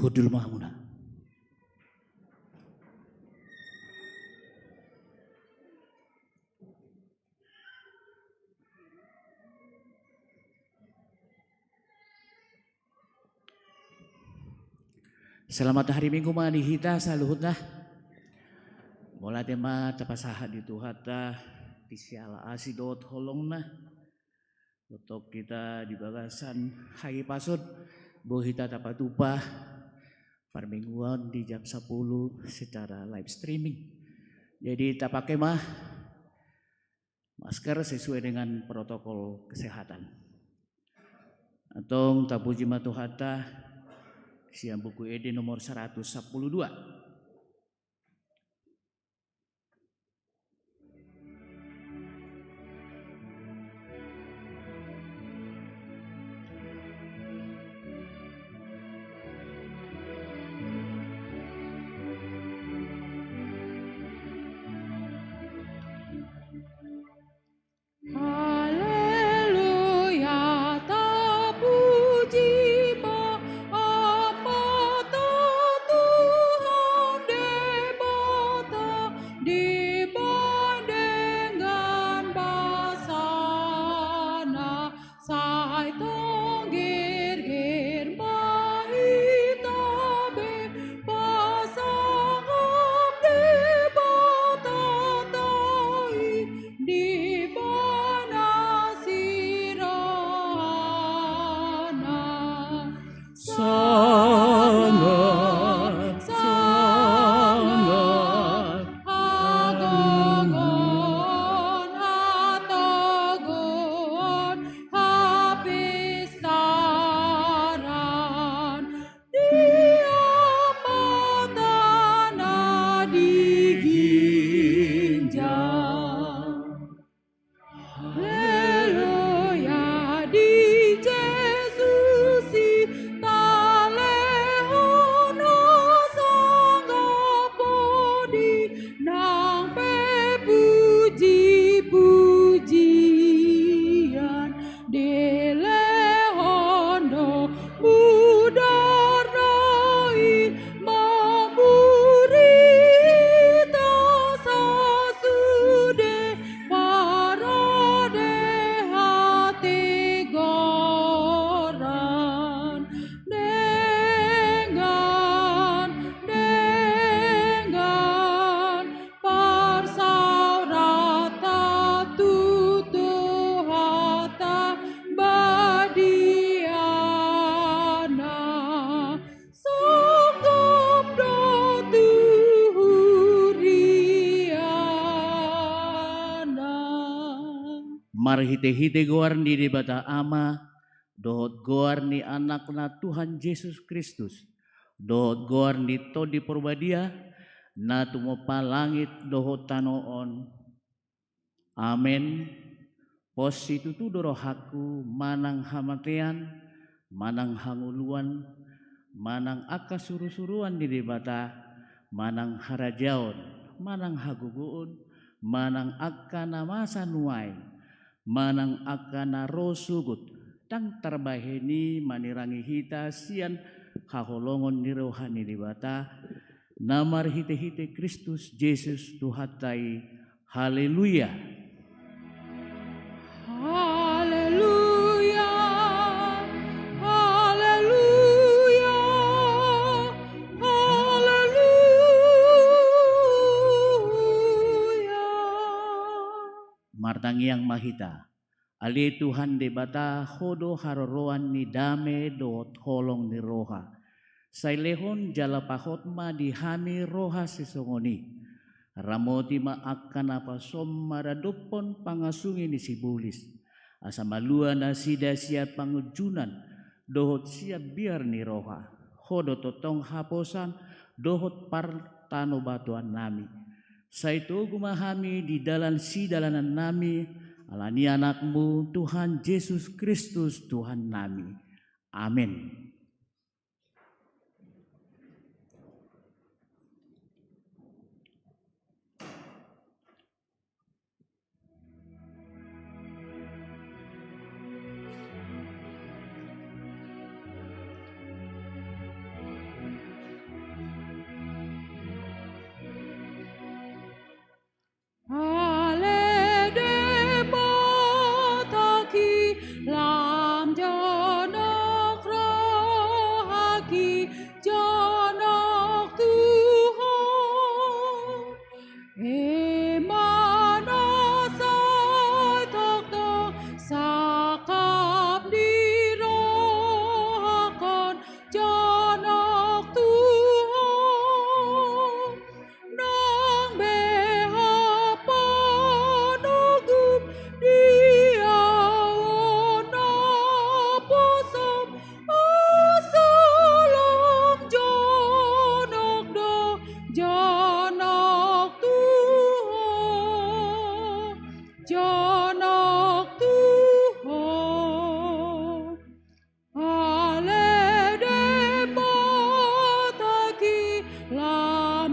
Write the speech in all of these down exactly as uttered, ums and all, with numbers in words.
Hundul ma hamuna. Selamat hari Minggu ma di hita saluhutna. Mauliate ma tapasahat di Tuhanta di siala asi dohot holongna. Tongtong hita di bagasan hahipason, boi hita tapatupa parmingguan di jam sapuluh secara live streaming. Jadi tapake ma masker sesuai dengan protokol kesehatan. Antong tapuji ma Tuhanta, sian Buku Ende nomor seratus sapuluh dua. Haleluya, tapuji ma Amanta Tuhan Debata, dibaen dengan basana, sai tonggerger ma hita be, pasangap Debata ta i, dibaen asi rohana. Sangap, sangap, hagogoon, hatoguon, hapistaran, di Amanta na di ginjang. Haleluya, di Jesus i talehon na sangap pudi, nang pe puji-pujian dilehon do mudarna i, mamuri hita sasude parade hatigoran. Dengan, dengan parsaoranta tu Tuhanta badiana, sangap do tu huriana. Marhite-hite goar ni Debata Ama, dohot goar ni Anakna Tuhan Jesus Kristus, dohot goar ni Tondi Porbadia, na tumompa langit dohot tano on. Amen. Pos situtu do rohangku manang hamatean, manang hangoluan, manang angka suru-suruan ni Debata, manang harajaon, manang hagogoon, manang angka na masa nuaeng, manang angka na ro sogot, ndang tarbahen i manirangi hita sian haholongon ni roha ni Debata, na marhite-hite Kristus Jesus Tuhanta i. Haleluya. Haleluya. Haleluya. Haleluya. Martangiang ma hita. Ale Tuhan Debata, Ho do haroroan ni dame dohot holong ni roha. Sai lehon jala pahot ma di hami roha sisongon i. Ramoti ma angka na pas on maradophon pangasungison ni sibolis, asa malua nasida sian pangunjunan dohot sian biar ni roha. Ho do tongtong haposan dohot partanobatoannami. Sai togu ma hami di dalan sidalanannami, ala ni Anakmu, Tuhan Jesus Kristus, Tuhannami. Amen.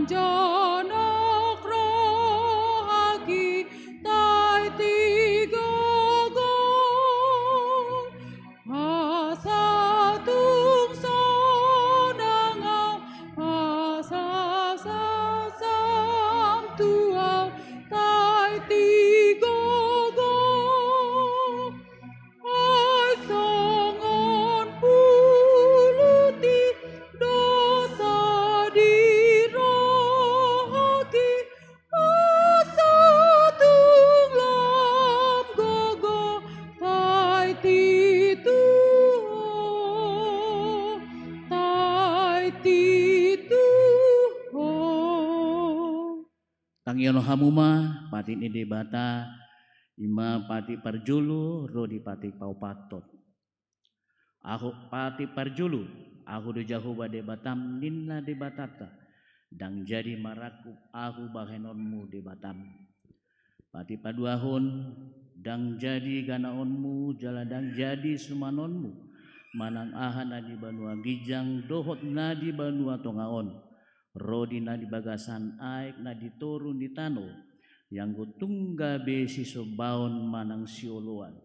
jonok rohaki tai tigogo. Asa tung sonang au, asa sasam tu au tai tigogo. Ai songon puluti dosa di rohaki, asa tung lam gogo tai titu ho, tai titu ho. Tangihon hamu ma patik ni Debata, i ma patik parjolo ro di patik paopathon. Ahu patik parjolo, Ahu do Jahowa Debatam, ninna Debatanta, ndang jadi marangkup Ahu bahenonmu Debatam. Patik paduahon, ndang jadi ganaonmu jala ndang jadi sumanonmu manang aha na di banua ginjang dohot na di banua tonga on, ro di na di bagasan aek na di toru ni tano, ianggo tung gabe sisombaon manang sioloan.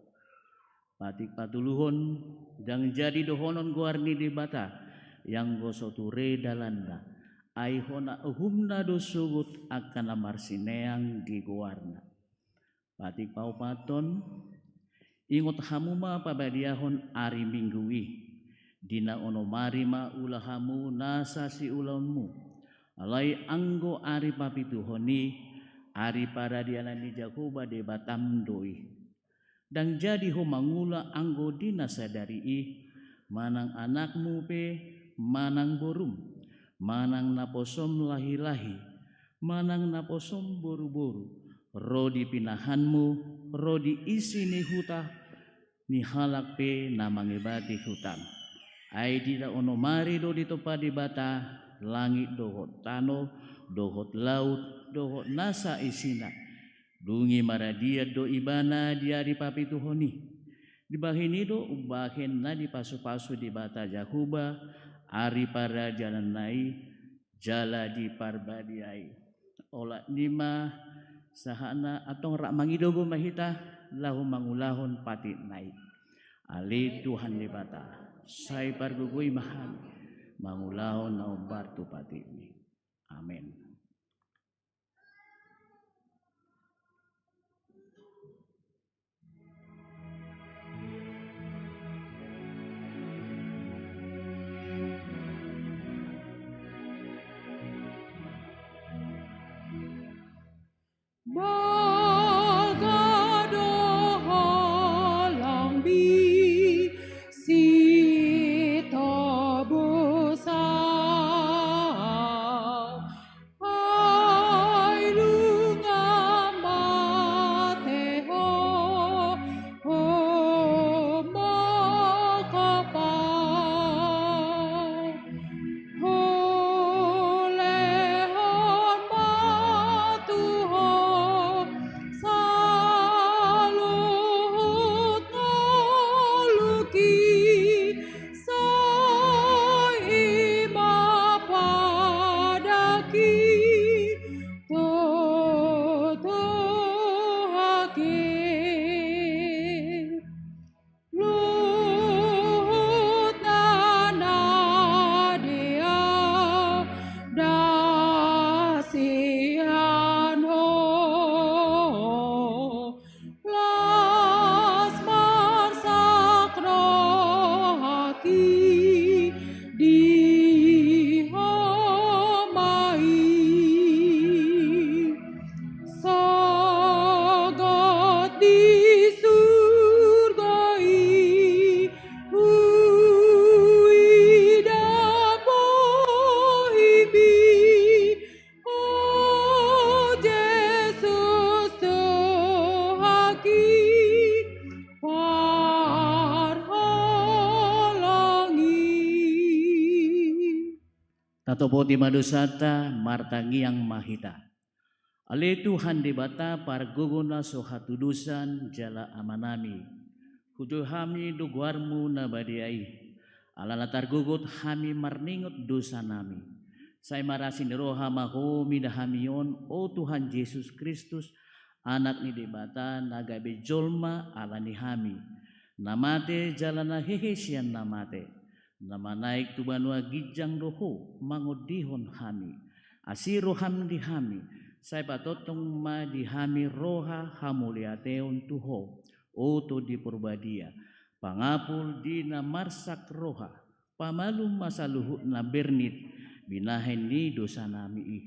Patik patoluhon, ndang jadi dohonon goar ni Debata, ianggo so ture dalanna, ai hona uhumna do sogot angka na marsineang di goarna. Patik paopathon, ingot hamu ma pabadiahon ari Minggu i, di na onom ari ma ula hamu nasa siulaonmu, alai anggo ari papituhon i, ari paradianan ni Jahowa Debatam do i. Ndang jadi ho mangula anggo di na sadari i, manang anakmu pe, manang borum, manang naposom lahilahi, manang naposom boruboru, ro di pinahanmu, ro di isi ni huta ni halak pe na mangebati hutam. Ai di na onom ari do ditompa Debata langit dohot tano, dohot laut, dohot nasa isina. Dung i maradian do ibana di ari papituhon i. Dibahen i do umbahen na dipasupasu Debata Jahowa ari paradiananna i jala diparbadiai. Olat ni ma sahatna, antong rap mangido ma hita laho mangulahon patikna i. Ale Tuhan Debata, sai pargogoi ma hami mangulahon na hombar tu patikmi. Amen. Bagado halang bi sitabosa. Ai nunga mate ho, ho mangkapal. Hulehon ma tu ho saluhut ngolungki. Sai i ma padaki tutuhaki. Luhut na na di au dasihan ho. Las marsak rohaki di ho ma i. Sagat di surgo i huida bohimi. O Jesus Tuhaki parholongi. Tatopoti ma dosanta, martangiang ma hita. Ale Tuhan Debata pargogo na so hatudosan jala Amanami, hujou hami do goarmu na badia i. Alana targogot hami marningot dosanami, Sai marasi ni roha ma Ho mida hami on, o Tuhan Jesus Kristus, Anak ni Debata, na gabe jolma ala ni hami, na mate jala na hehe sian na mate, na manaek tu banua ginjang do Ho mangondihon hami. Asi roham di hami, sai patongtong ma di hami roha hamauliateon tu Ho, o Tondi Porbadia, pangapul di na marsak roha, pamalum ma saluhutna bernit binahen ni dosanami i.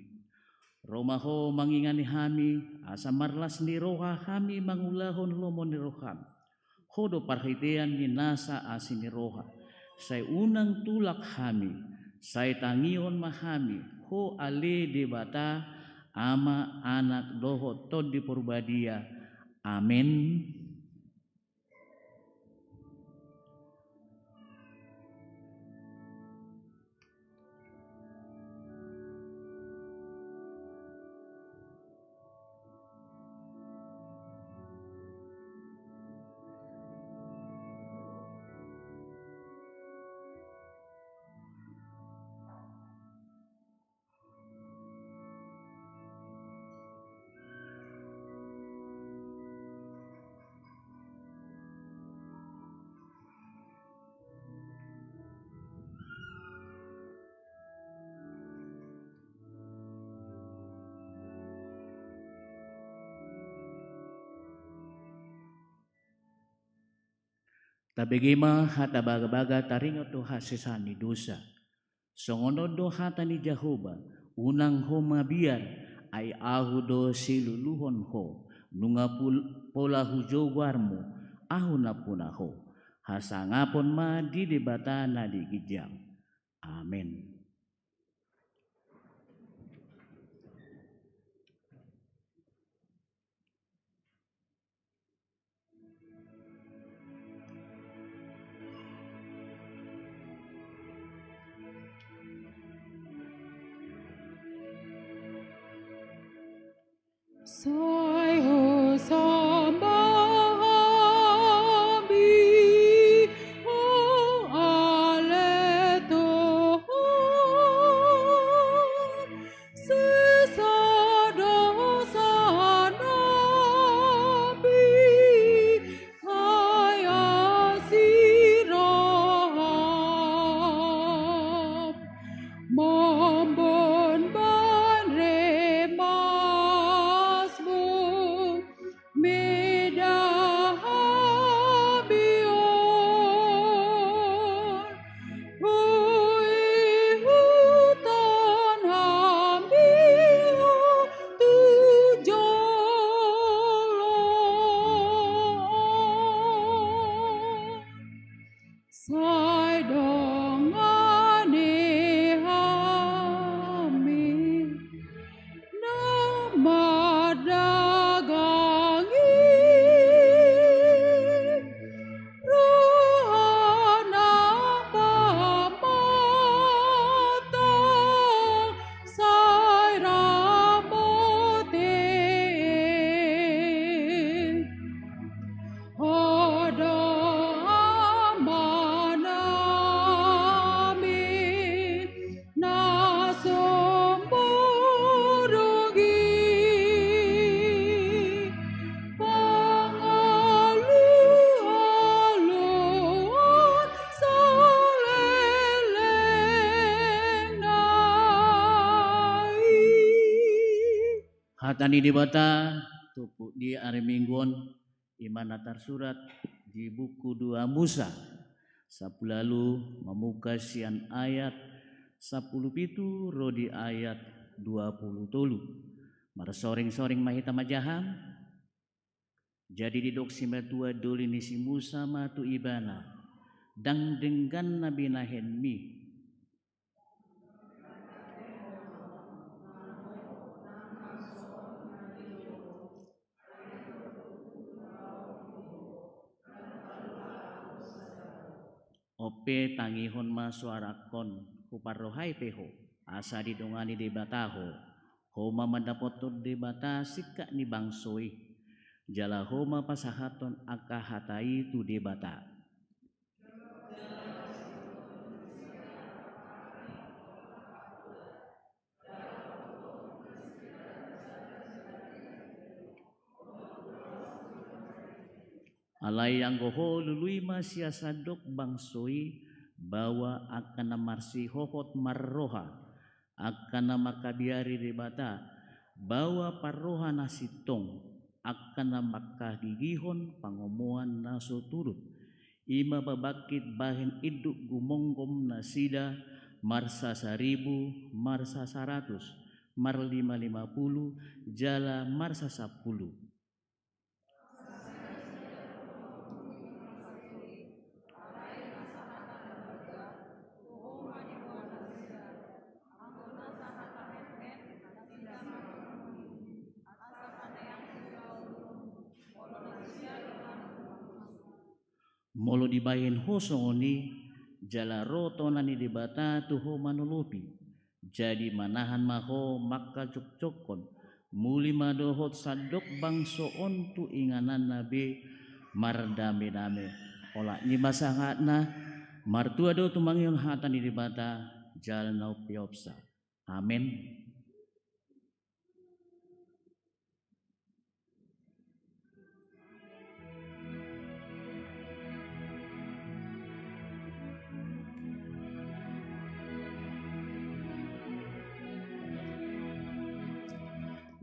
Ro ma Ho mangingani hami, asa marlas ni roha hami mangulahon lomo ni roham. Ho do parhitean ni nasa asi ni roha. Sai unang tulak hami, sai tangihon ma hami Ho ale Debata, Ama, Anak dohot Tondi Porbadia. Amen. Tabege ma hata bagabaga taringot tu hasesaan ni dosa. Songon on do hata ni Jahowa, unang ho mabiar, ai ahu do siluluhon ho, nunga pul-, pola hujou goarmu, ahu nampuna ho. Hasangapon ma di Debata na di ginjang. Amen. Sai husambahi ho ale Tuhan, sesa dosa nami, ai asi roham, mamboan bahen rimasmu, mida hami on. Huihutahon hami ho tu jolo on. Sai dongani hami na mardagang i, roha na pamatang, sai ramoti i. Ho do Ama nami na sumurung i, pangalualuhon saleleng na i. Hata ni Debata, turpuk di ari Minggu on, i ma na tarsurat di buku dua Musa, sampulu ualu, mamungka sian ayat sampulu pitu ro di ayat dua pulu tolu. Marsoringsoring ma hita manjaham. Jadi didok simatua doli ni si Musa ma tu ibana, ndang denggan na binahenmi. On pe tangihon ma soarangkon, huparrohai pe ho, asa didongani Debata ho. Ho ma mandapothon Debata singkat ni bangso i, jala ho ma pasahathon angka hata i tu Debata. Alai anggo Ho lului ma sian sandok bangso i, baoa angka na marsihohot marroha, angka na mangkabiari Debata, baoa parroha na sintong, angka na manghagigihon pangomoan na so turut. I ma pabangkit bahen induk gumonggom nasida, marsasaribu, marsasaratus, marlimalima pulu, jala marsasampulu. Molo dibahen ho songon i, jala ro tona ni Debata tu ho manolopi, jadi manahan ma ho mangkajongjonghon, muli ma dohot sandok bangso on tu ingananna be mardamedame. Olat ni ma sahatna, martua do tumangihon hata ni Debata, jala na umpeopsa. Amen.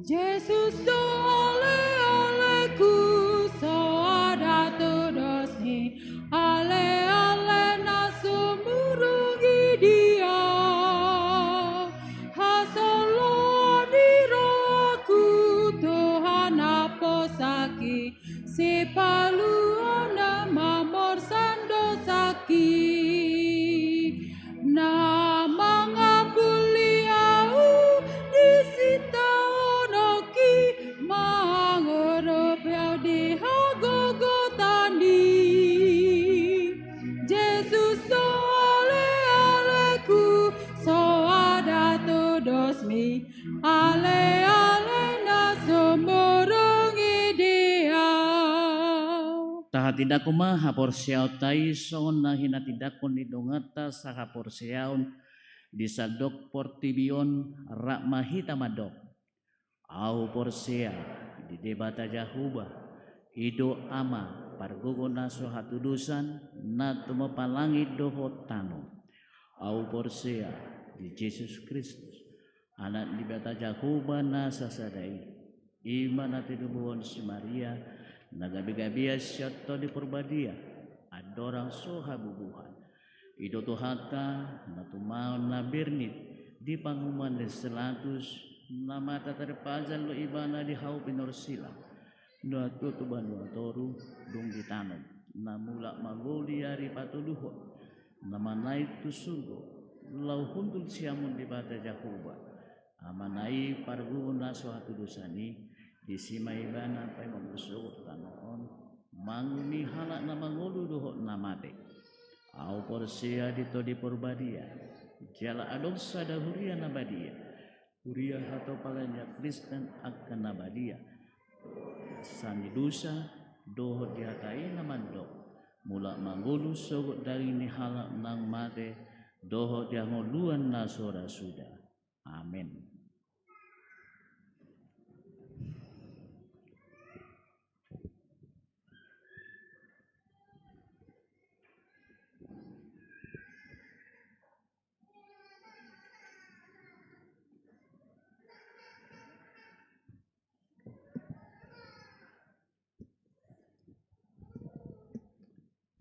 Jesus do ale-aleku, soada todosni, ale-ale na sumurung i dia. Hasoloan ni rohaku Tuhan, aposaki, sipaluhon na mamorsan dosaki. Na mangapuli ahu di sitaononki, mangorop ahu di hagogotan i. Jesus do ale-aleku, soada todosmi, ale-ale na sumurung i dia. Tahatindangkon ma haporseaonta i songon na hinatindangkon ni donganta sahaporseaon di sandok portibi on. Rap ma hita mandok. Ahu porsea di Debata Jahowa, i do Ama pargogo na so hatudosan, na tumompa langit dohot tano. Ahu porsea di Jesus Kristus, Anak ni Debata Jahowa na sasada i, i ma na tinubuhon si Maria, na gabegabean sian Tondi Parbadia, andorang so habubuhan. I do Tuhanta, na tumaon na bernit di panguhuman ni si Pilatus, na mata tarpajal do Ibana di hau pinorsilang, na tubu tu banua toru, dung ditanom, na mulak mangolu di ari patoluhon, na manaek tu surgo, laho hundul siamun Debata Jahowa, Amana i pargogo na so hatudosan i. Disi ma Ibana paima muse tu tano on, manguhumi halak na mangolu dohot na mate. Ahu porsea di Tondi Parbadia, jala adong sada huria na badia, huria hatopan ni halak Kristen angka na badia, sandidosa dohot di hata i na mandok, mulak mangolu sogot daging ni halak na mate, dohot di hangoluan na so ra suda. Amen.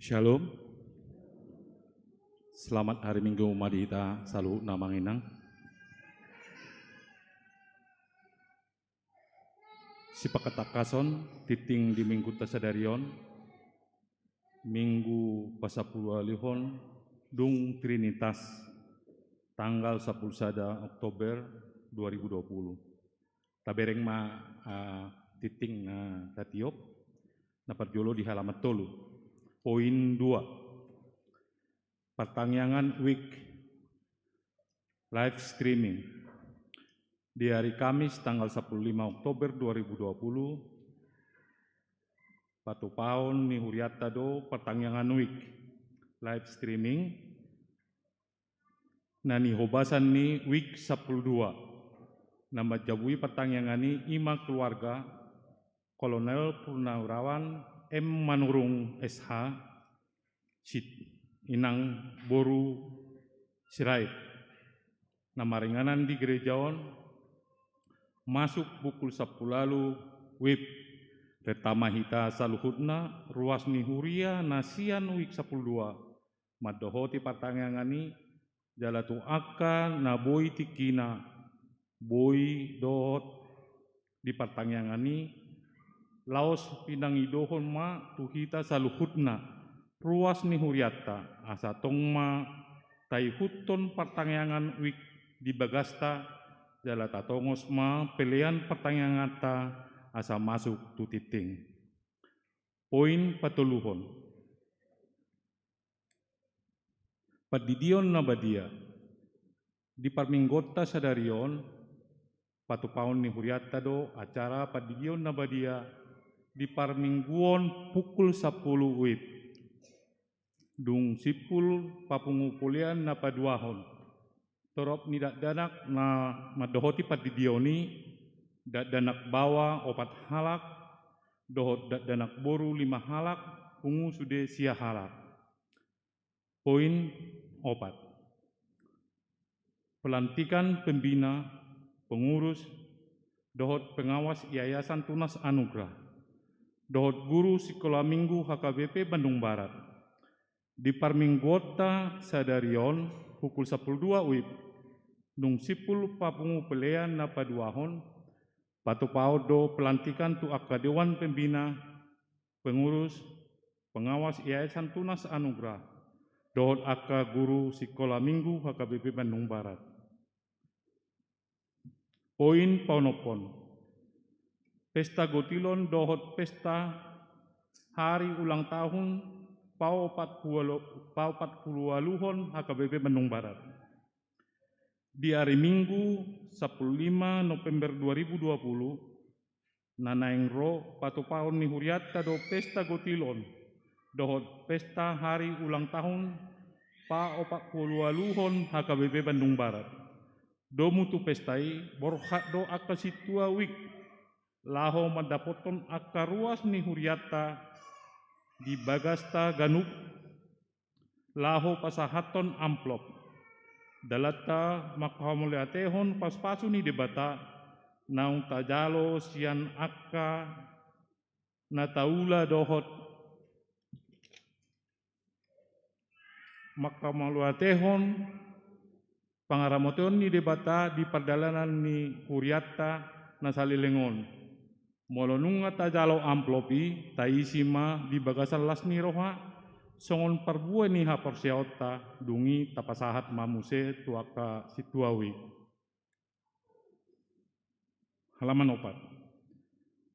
Shalom. Selamat hari Minggu ma di hita saluhutna, Amang Inang. Sipakatangkason tingting di Minggunta sadari on, Minggu pasampuluualihon dung Trinitas, tanggal sampulu sada Oktober dua ribu dua puluh. Tabereng ma, ah, tingting na tatiop, na parjolo di halaman tolu. Poin dua. Partangiangan Wijk live streaming. Di hari Kamis tanggal sampulu lima Oktober dua ribu dua puluh, patupaon ni hurianta do partangiangan Wijk live streaming, na nihobasan ni Wijk sampulu dua. Na manjabui partangiangan i, i ma keluarga Kolonel Purnawirawan M Manurung S H, Sit, inang boru Sirait, na maringanan di gereja on, masuk pukul sampulu ualu wib. Renta ma hita saluhutna, ruas ni huria na sian wib sampulu dua, mandohoti partangiangan i, jala tu angka na boi tingkina, boi dohot di partangiangan i, laos pinangidohon ma tu hita saluhutna, ruas ni hurianta, asa tong ma taihuthon partangiangan wib di bagasta, jala tatongos ma pelean partangianganta asa masuk tu tingting. Poin patoluhon. Pandidion na badia. Di parmingguonta sadari on, patupaon ni hurianta do acara pandidion na badia di parmingguon pukul sampulu wib. Dung simpul papungu pelean na paduahon. Torop ni dakdanak na mandohoti pandidion i, dakdanak baoa opat halak, dohot dakdanak boru lima halak, pungu sude sia halak. Poin opat. Pelantikan pembina, pengurus, dohot pengawas Yayasan Tunas Anugrah, dohot guru sikola minggu H K B P Bandung Barat. Di parmingguonta sadari on, pukul sampulu dua wib, dung simpul papungu pelean na paduahon, patupaon do pelantikan tu angka dewan pembina, pengurus, pengawas Yayasan Tunas Anugrah, dohot angka guru sikola minggu H K B P Bandung Barat. Poin paonomhon. Pesta gotilon dohot pesta hari ulang tahun paopat puluh, paopat puluh ualuhon H K B P Bandung Barat. Di ari Minggu, sampulu lima November dua ribu dua puluh, na naeng ro patupaon ni hurianta do pesta gotilon dohot pesta hari ulang tahun paopat puluh ualuhon H K B P Bandung Barat. Domu tu pesta i, borhat do angka sintua wib laho mandapothon angka ruas ni hurianta di bagasta ganup laho pasahathon amplop. Dalanta manghamauliatehon pasupasu ni Debata naung tajalo sian angka na taula dohot manghamauliatehon pangaramotion ni Debata di pardalanan ni hurianta na saleleng on. Molo nunga tajalo amplop i, taisi ma di bagasan las ni roha, songon parbue ni haporseaonta, dung i tapasahat ma muse tu angka sintua wib. Halaman opat.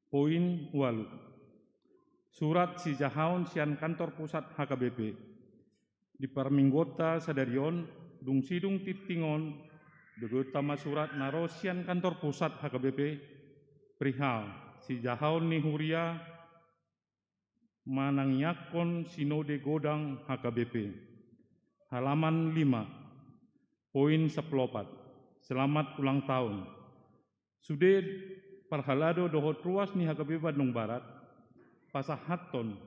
Poin ualu. Surat sijahaon sian kantor pusat H K B P. Di parmingguonta sadari on, dung sidung tingting on, begeonta ma surat na ro sian kantor pusat H K B P, perihal sijahaon ni huria manangiangkon sinode godang H K B P. Halaman lima. Poin sampulu opat. Selamat ulang tahun. Sude parhalado dohot ruas ni H K B P Bandung Barat pasahathon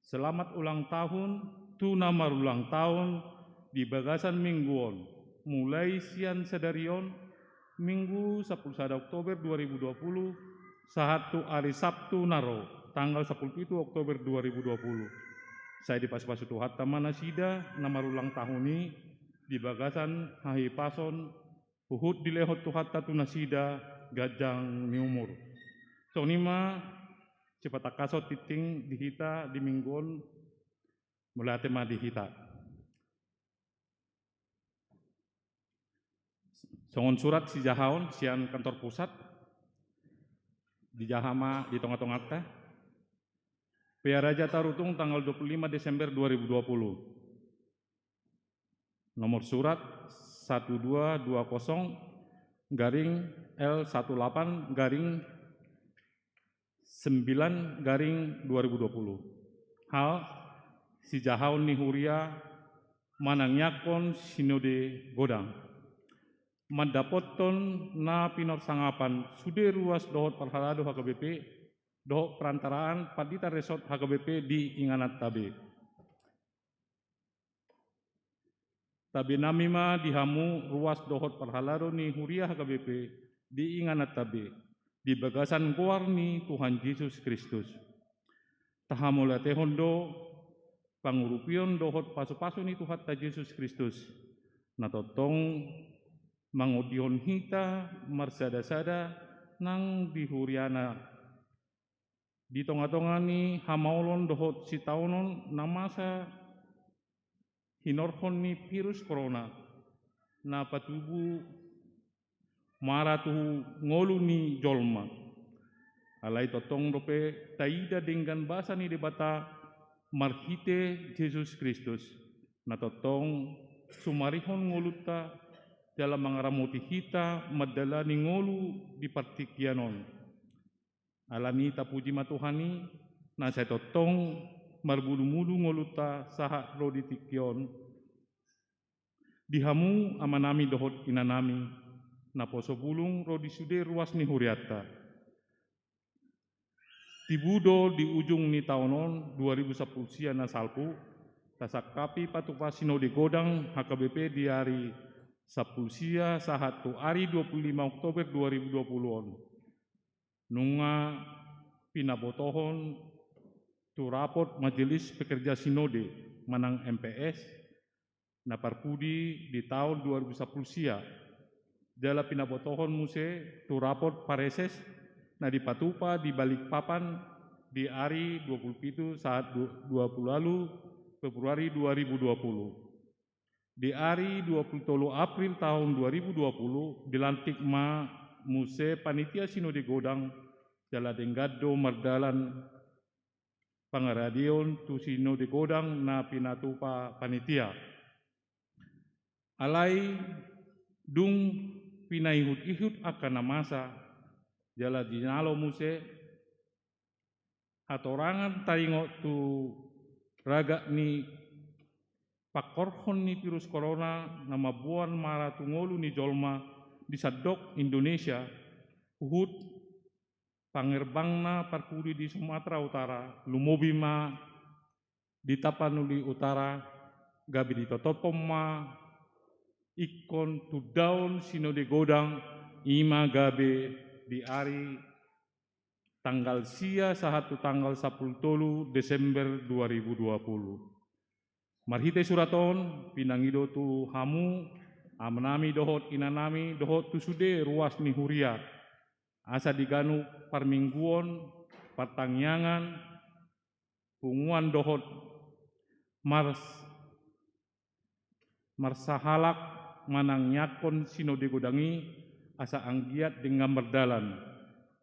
selamat ulang tahun tu na marulang tahun di bagasan minggu on, mulai sian sadari on, Minggu sampulu sada Oktober dua ribu dua puluh, sahat tu ari Sabtu na ro, tanggal sampulu pitu Oktober dua ribu dua puluh. Sai dipasupasu Tuhanta ma nasida na marulang tahun i di bagasan hahipason, huhut dilehon Tuhanta tu nasida ganjang ni umur. Songon i ma sipatangkashon tingting di hita di minggu on. Mauliate ma di hita. Songon surat sijahaon sian kantor pusat, dijaha ma di tongatonganta. Pearaja Tarutung, tanggal dua puluh lima Desember dua ribu dua puluh. Nomor surat satu dua dua kosong garing L satu delapan garing sembilan garing dua ribu dua puluh. Hal, sijahaon ni huria manangiangkon sinode godang. Mandapothon na pinorsangapan sude ruas dohot parhalado H K B P, dohot perantaraan pandita resort H K B P di ingananta be. Tabenami ma di hamu ruas dohot parhalado ni huria H K B P di ingananta be, di bagasan goar ni Tuhan Jesus Kristus. Tahamauliatehon do pangurupion dohot pasupasu ni Tuhanta Jesus Kristus, na tongtong mangondihon hita marsadasada nang di huriana, di tongatonga ni hamaolon dohot sitaonon na masa hinorhon ni virus corona, na patubu mara tu ngolu ni jolma. Alai tongtong dope taida denggan basa ni Debata marhite Jesus Kristus, na tongtong sumarihon ngolunta jala mangaramoti hita mandalani ngolu di partingkian on. Alani i tapuji ma Tuhan i, na sai tongtong marbulumulu ngolunta sahat ro di tingki on. Di hamu amanami dohot inanami, naposo bulung ro di sude ruas ni hurianta. Tibu do di ujung ni taon on dua ribu sampulu sia na salpu, tasangkapi patupa sinode godang H K B P di ari sampulu sia sahat tu ari dua pulu lima Oktober dua ribu dua pulu on. Nunga pinabotohon tu rapot Majelis Pekerja Sinode manang M P S na parpudi di taon dua ribu sampulu sia. Jala pinabotohon muse tu rapot pareses na dipatupa di Balikpapan di ari dua pulu pitu sahat du-, dua pulu ualu Februari dua ribu dua pulu. Di ari dua pulu tolu April taon dua ribu dua pulu, dilantik ma muse panitia sinode godang, jala denggan do mardalan pangaradeon tu sinode godang na pinatupa panitia. Alai dung pinaihut-ihut angka na masa, jala jinalo muse hatorangan taringot tu ragak ni pangkorhon ni virus corona na mamboan mara tu ngolu ni jolma di sandok Indonesia, huhut pangerbangna parpudi di Sumatera Utara, lumobi ma di Tapanuli Utara, gabe ditotophon ma ingkon tundaon sinode godang, i ma gabe di ari tanggal sia sahat tu tanggal sampulu tolu Desember dua ribu dua pulu. Marhite surat on, pinangido tu hamu, amanami dohot inanami, dohot tu sude ruas ni huria, asa di ganup parmingguon, partangiangan, punguan dohot mars-, marsahalak manangiangkon sinode godang i, asa anggiat denggan mardalan.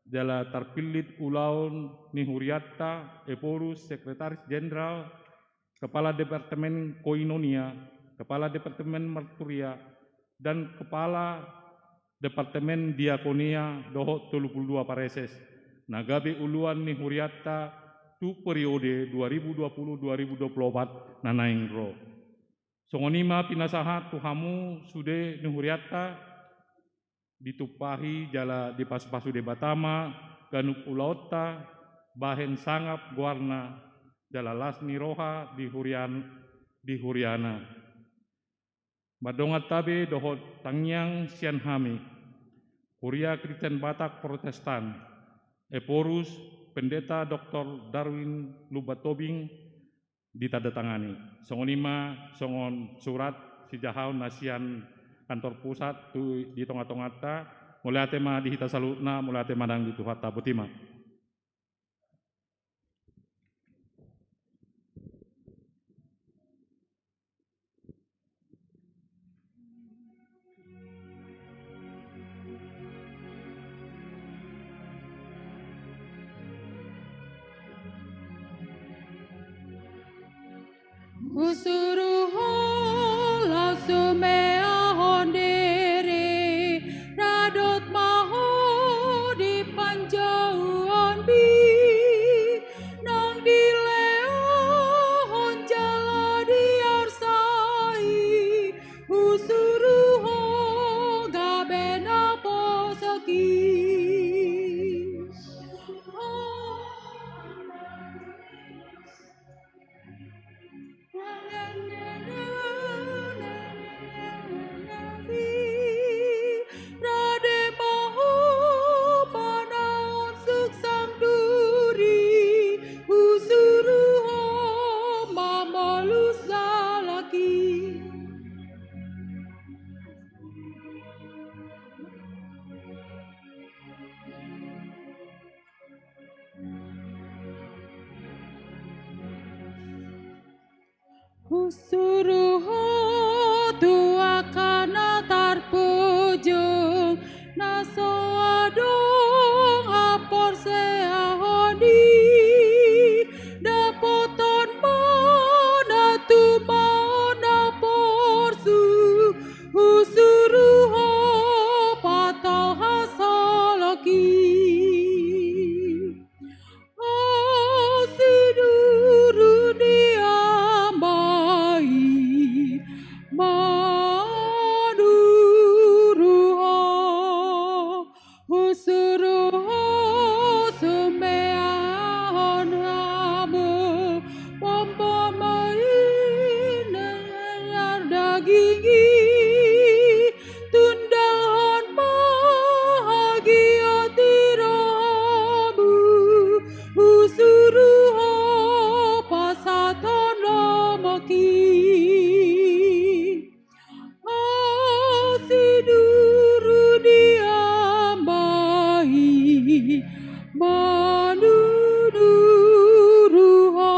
Jala tarpillit ulaon ni hurianta, Ephorus, Sekretaris Jenderal, Kepala Departemen Koinonia, Kepala Departemen Marturia, dan Kepala Departemen Diakonia dohot tolu pulu dua pareses, na gabe uluan ni hurianta tu periode dua ribu dua pulu dua ribu dua pulu opat na naeng ro. Songon i ma pinasahat tu hamu sude ni hurianta, ditumpahi jala dipasupasu Debata ma ganup ulaonta, bahen sangap goarna, jala las ni roha di hurian-, di huriana. Mardongan tabe dohot tangiang sian hami, Huria Kristen Batak Protestan, Ephorus, Pendeta Doktor Darwin Lumban Tobing, ditandatangani. Songon i ma songon surat sijahaon na sian kantor pusat tu di tongatonganta. Mauliate ma di hita saluhutna, mauliate ma nang di Tuhanta. Boti ma. Husuruhon laos sumeahon diri, radot ma ho di panjouonmi, naung dilehon jala diarsai, husuru ho gabe naposo i. Husuru ho tu angka na tarpujung, na so adong haporseaon i, dapoton ma na tumaon na porsu, husuru ho pato hasolok i. Asi duru ni ambai, manuru ho, husuru ho sumeahon hamu, pompom ma i na daging i, tundalhon ma hagiot ni rohamu, husuru ho pasahathon lomo i. Asi duru ni ambai, manuru ho.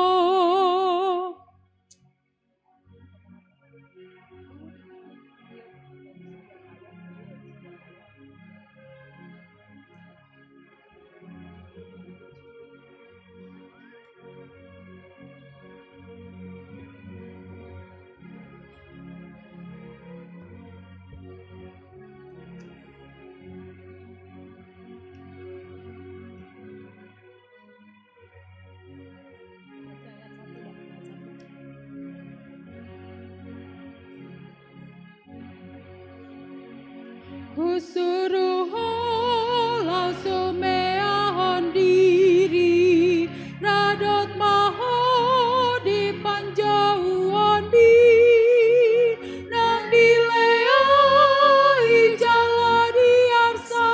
Husuru ho laos sumeahon diri, radot ma ho di panjouon i, nang dilea i jala diarsa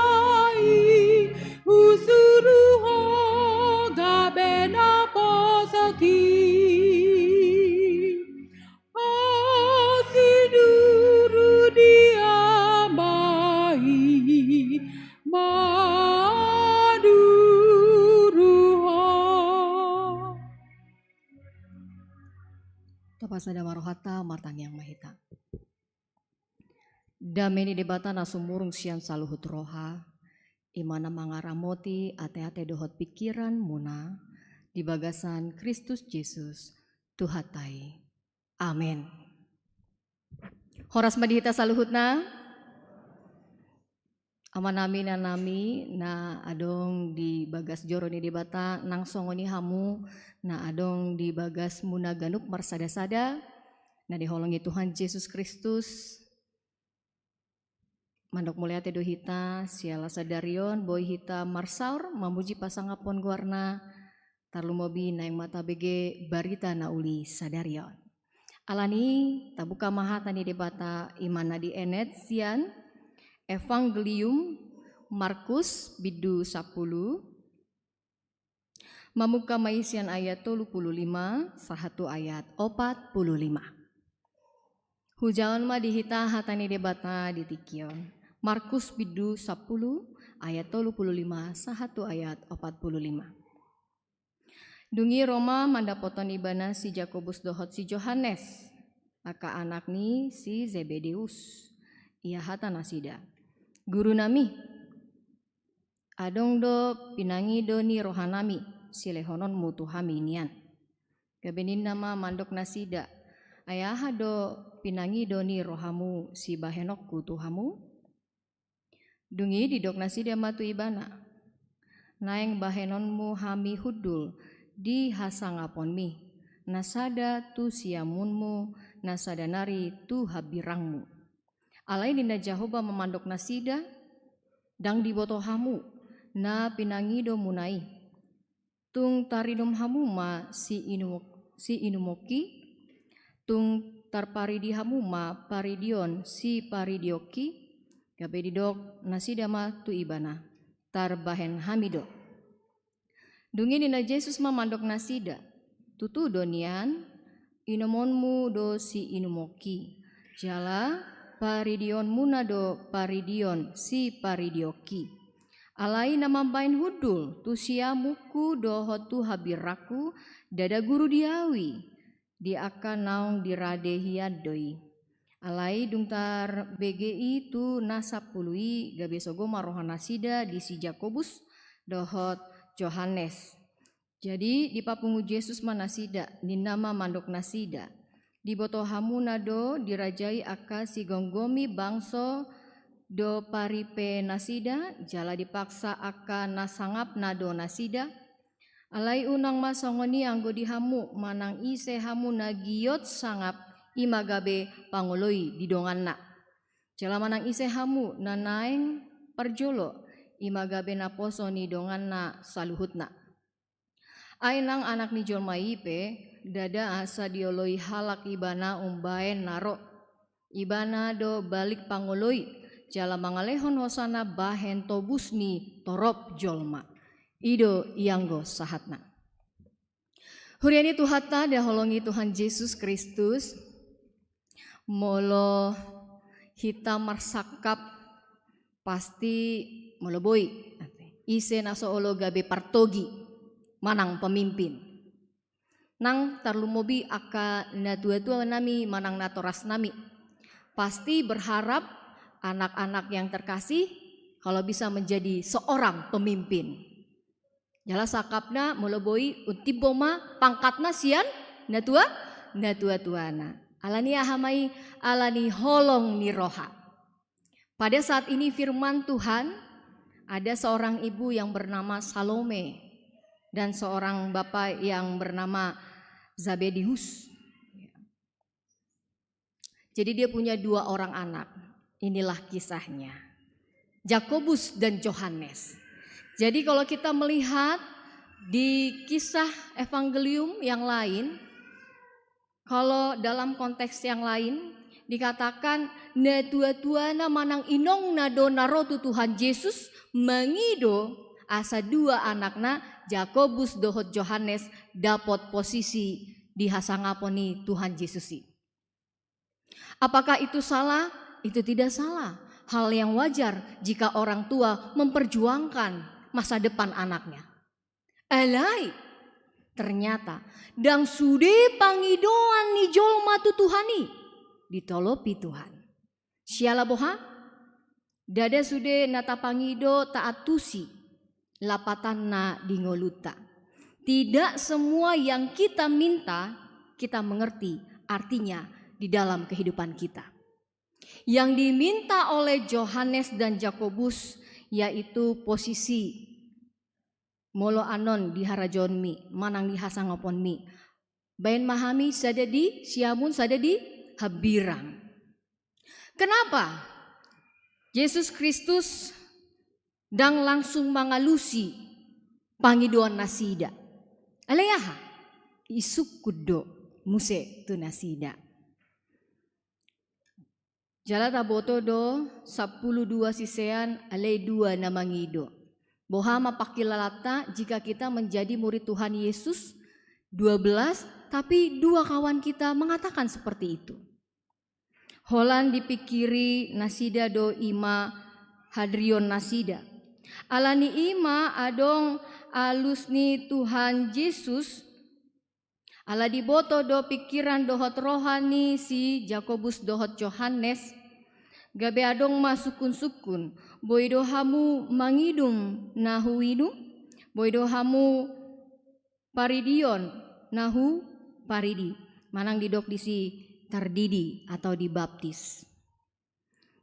i, husuru ho gabe na poso i. Asi duru ni ambai, manuru ho. Tapasada ma rohanta, martangiang ma hita. Dame ni Debata na sumurung sian saluhut roha, i ma na mangaramoti ateate dohot pingkiranmuna di bagasan Kristus Jesus, Tuhanta i. Amen. Horas ma di hita saluhutna. Amanami, inanami na adong di bagas joro ni Debata, nang songon i hamu na adong di bagasmuna ganup marsadasada na diholongi Tuhan Jesus Kristus. Mandok mauliate do hita, siala sadari on boi hita marsaor mamuji pasangaphon goarna, tarlumobi naeng ma tabege barita na uli sadari on. Alani i tabuka ma hata ni Debata, i ma na dienet sian Evangelium Markus bindu sampulu, mamungka ma i sian ayat tolu pulu lima sahat tu ayat opat pulu lima. Hujaon ma di hita hata ni Debata di tingki on. Markus bindu sampulu ayat tolu pulu lima sahat tu ayat opat pulu lima. Dung i ro ma mandapothon ibana si Jakobus dohot si Johannes, angka anak ni si Zebedeus. Ia hata nasida: Gurunami, adong do pinangido ni rohanami silehononmu tu hami nian. Gabe ninna ma mandok nasida: Ai aha do pinangido ni rohamu sibahenonku tu hamu? Dung i didok nasida ma tu ibana: Naeng bahenonmu hami hundul di hasangaponmi, na sada tu siamunmu, na sada nari tu hambirangmu. Alai ninna Jahowa ma mandok nasida: Ndang diboto hamu na pinangidomuna i. Tung tarinum hamu ma siinumok-, siinumokki? Tung tarparidi hamu ma paridion siparidionki? Gabe didok nasida ma tu ibana: Tarbahen hami do. Dung i ninna Jesus ma mandok nasida: Tutu do nian, inomonmu do siinumokki, jala paridionmuna do paridion siparidionki. Alai na mambahen hundul tu siamunku dohot tu hambirangku, ndada guru di ahu i, di angka naung dirade hian do i. Alai dung tarbege i tu na sampulu i, gabe sogo ma roha nasida di si Jakobus dohot Johannes. Jadi dipapungu Jesus ma nasida, ninna ma mandok nasida: Diboto hamuna do dirajai angka sigomgomi bangso do paripe nasida, jala dipaksa angka na sangapna do nasida? Alai unang ma songon i anggo di hamu, manang ise hamu na giot sangap, i ma gabe pangoloi di donganna. Jala manang ise hamu na naeng parjolo, i ma gabe naposo ni donganna saluhutna. Ai nang Anak ni jolma i pe, ndada asa dioloi halak ibana umbaen na ro. Ibana do balik pangoloi, jala mangalehon hosana bahen tobus ni torop jolma. I do i anggo sahatna. Huria ni Tuhanta, dihaholongi Tuhan Jesus Kristus, molo hita marsangkap, pasti molo boi, ise na so olo gabe partogi manang pemimpin? Nang tarlumobi angka natuatua nami manang natorasnami, pasti berharap anak-anak yang terkasih kalau bisa menjadi seorang pemimpin. Jala sangkapna molo boi, untimbo ma pangkatna sian natua, natuatuana. Alani aha ma i? Alani holong ni roha. Pada saat ini firman Tuhan, ada seorang ibu yang bernama Salome dan seorang bapak yang bernama Zabedeus. Jadi dia punya dua orang anak. Inilah kisahnya. Jakobus dan Johannes. Jadi kalau kita melihat di kisah evangelium yang lain, kalau dalam konteks yang lain dikatakan natuatuana manang inongna do na ro tu Tuhan Jesus, mangido asa dua anakna, Jakobus dohot Johannes, dapot posisi di hasangapon ni Tuhan Jesus i. Apakah itu salah? Itu tidak salah. Hal yang wajar jika orang tua memperjuangkan masa depan anaknya. Alai, ternyata ndang sude pangidoan ni jolma tu Tuhan i ditolopi Tuhan. Siala boha? Ndada sude na tapangido taantusi lapatanna di ngolunta. Tidak semua yang kita minta, kita mengerti artinya di dalam kehidupan kita. Yang diminta oleh Johannes dan Jakobus yaitu posisi molo annon di harajaonmi manang di hasangaponmi. Baen ma hami sada di siamun, sada di hambirang. Kenapa Jesus Kristus ndang langsung mangalusi pangidoan nasida? Alai aha? Isungkun do muse tu nasida. Jala taboto do sampulu dua sisean, alai dua na mangido. Boha ma pangkilalanta jika kita menjadi murid Tuhan Yesus dua belas, tapi dua kawan kita mengatakan seperti itu? Holan dipingkiri nasida do i ma hadrion nasida. Alani i ma adong alus ni Tuhan Jesus, ala diboto do pingkiran dohot roha ni si Jakobus dohot Johannes, gabe adong ma sungkunsungkun, boi do hamu manginum na huinum, boi do hamu paridion na huparidi, manang didok disi tardidi atau dibaptis.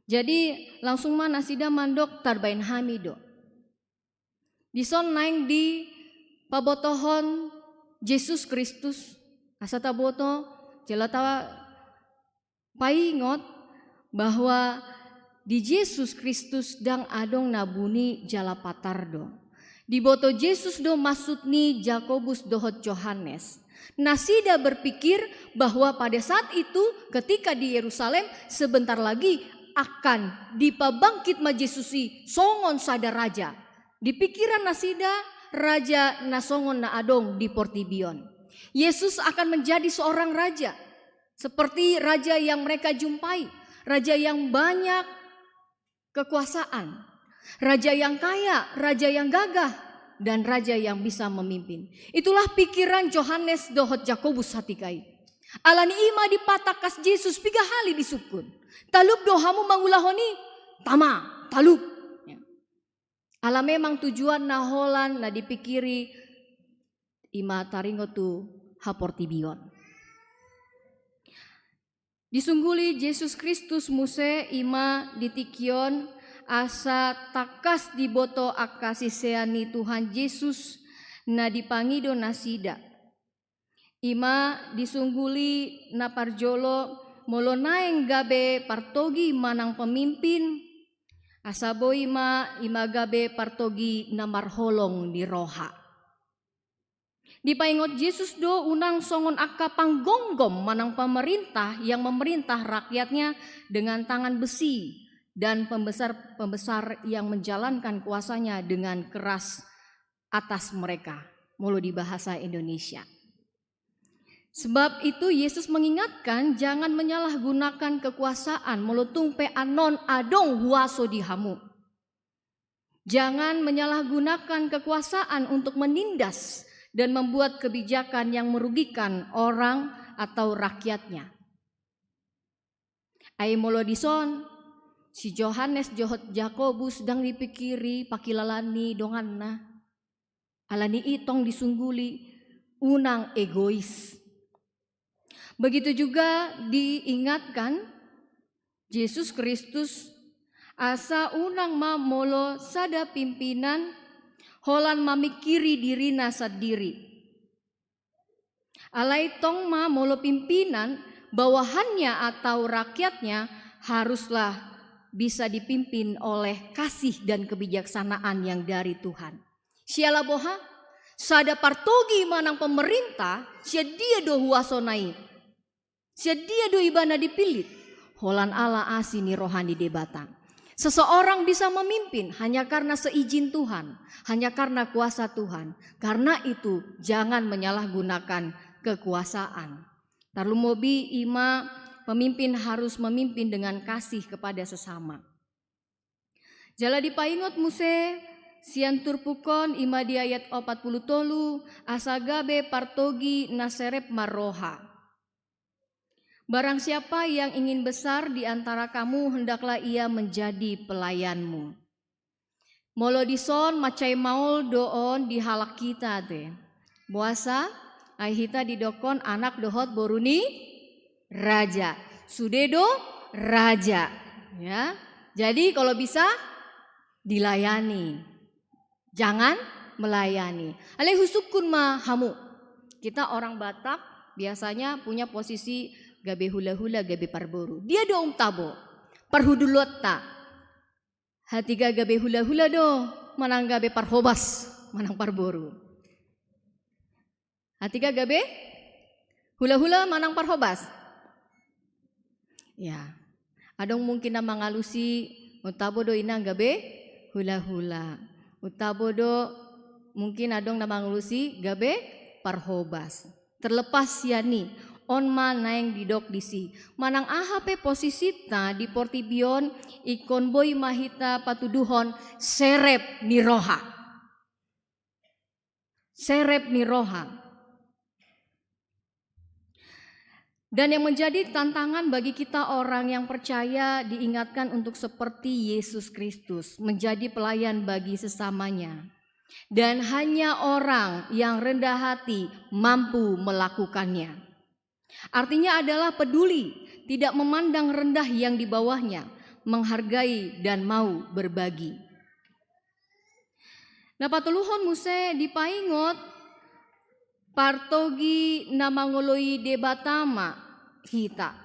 Jadi langsung ma nasida mandok, tarbaen hami do. Dison naeng dipabotohon Jesus Kristus, asa taboto jala tapaingot bahwa di Jesus Kristus ndang adong na buni jala patar do. Diboto Jesus do maksud ni Jakobus dohot Johannes. Nasida berpikir bahwa pada saat itu ketika di Yerusalem sebentar lagi akan dipabangkit ma Jesus i songon sada raja. Di pikiran nasida, raja na songon na adong di portibi on. Yesus akan menjadi seorang raja, seperti raja yang mereka jumpai, raja yang banyak kekuasaan, raja yang kaya, raja yang gagah, dan raja yang bisa memimpin. Itulah pikiran Johannes dohot Jakobus satika i. Alani i ma dipatangkas Jesus piga hali disungkun. Talup do hamu mangulahon i? Tama, talup. Ya. Ala memang tujuan na holan na dipikiri i ma taringot tu haportibion. Disungguli Jesus Kristus muse i ma di tingki on asa tangkas diboto angka sisean ni Tuhan Jesus na dipangido nasida. I ma disungguli na parjolo molo naeng gabe partogi manang pemimpin, asa boi ma i ma gabe partogi na marholong ni roha. Dipaingot Jesus do unang songon angka panggonggom manang pemerintah yang memerintah rakyatnya dengan tangan besi dan pembesar-pembesar yang menjalankan kuasanya dengan keras atas mereka, molo di bahasa Indonesia. Sebab itu Yesus mengingatkan, jangan menyalahgunakan kekuasaan molo tung pe annon adong huaso di hamu. Jangan menyalahgunakan kekuasaan untuk menindas dan membuat kebijakan yang merugikan orang atau rakyatnya. Ai molo dison, si Johannes dohot Jakobus ndang dipikiri pangkilalaan ni donganna. Alani i tong disungguli, unang egois. Begitu juga diingatkan Jesus Kristus, asa unang ma molo sada pimpinan holan mamingkiri dirina sandiri. Alai tong ma molo pimpinan, bawahannya atau rakyatnya haruslah bisa dipimpin oleh kasih dan kebijaksanaan yang dari Tuhan. Siala boha, sada partogi manang pemerintah, sian dia do huasona i? Sian dia do ibana dipillit? Holan ala asi ni roha ni Debata. Seseorang bisa memimpin hanya karena seizin Tuhan, hanya karena kuasa Tuhan. Karena itu, jangan menyalahgunakan kekuasaan. Tarlumobi i ma pemimpin harus memimpin dengan kasih kepada sesama. Jala dipaingot muse sian turpuk on i ma di ayat opat pulu tolu, asa gabe partogi na serep marroha. Barang siapa yang ingin besar di antara kamu, hendaklah ia menjadi pelayanmu. Molo dison mansai maol do on di halak hita te. Boasa? Ai hita didokkon anak dohot boru ni raja. Sude do raja. Ya. Jadi kalau bisa dilayani. Jangan melayani. Alai husungkun ma hamu. Kita orang Batak biasanya punya posisi gabe hulahula, gabe parboru. Dia do um tabo. Parhundulonta. Hatiga gabe hulahula do, manang gabe parhobas, manang parboru. Hatiga gabe hulahula manang parhobas. Ya. Adong mungkin na mangalusi, um tabo do inang gabe hulahula. Um tabo do mungkin adong na mangalusi gabe parhobas. Terlepas sian i, on ma naeng didok disi. Manang aha pe posisinta di portibi on, ingkon boi ma hita patuduhon serep ni roha. Serep ni roha. Dan yang menjadi tantangan bagi kita orang yang percaya diingatkan untuk seperti Yesus Kristus, menjadi pelayan bagi sesamanya. Dan hanya orang yang rendah hati mampu melakukannya. Artinya adalah peduli, tidak memandang rendah yang di bawahnya, menghargai dan mau berbagi. Na patoluhon muse dipaingot, partogi na mangoloi Debata ma hita.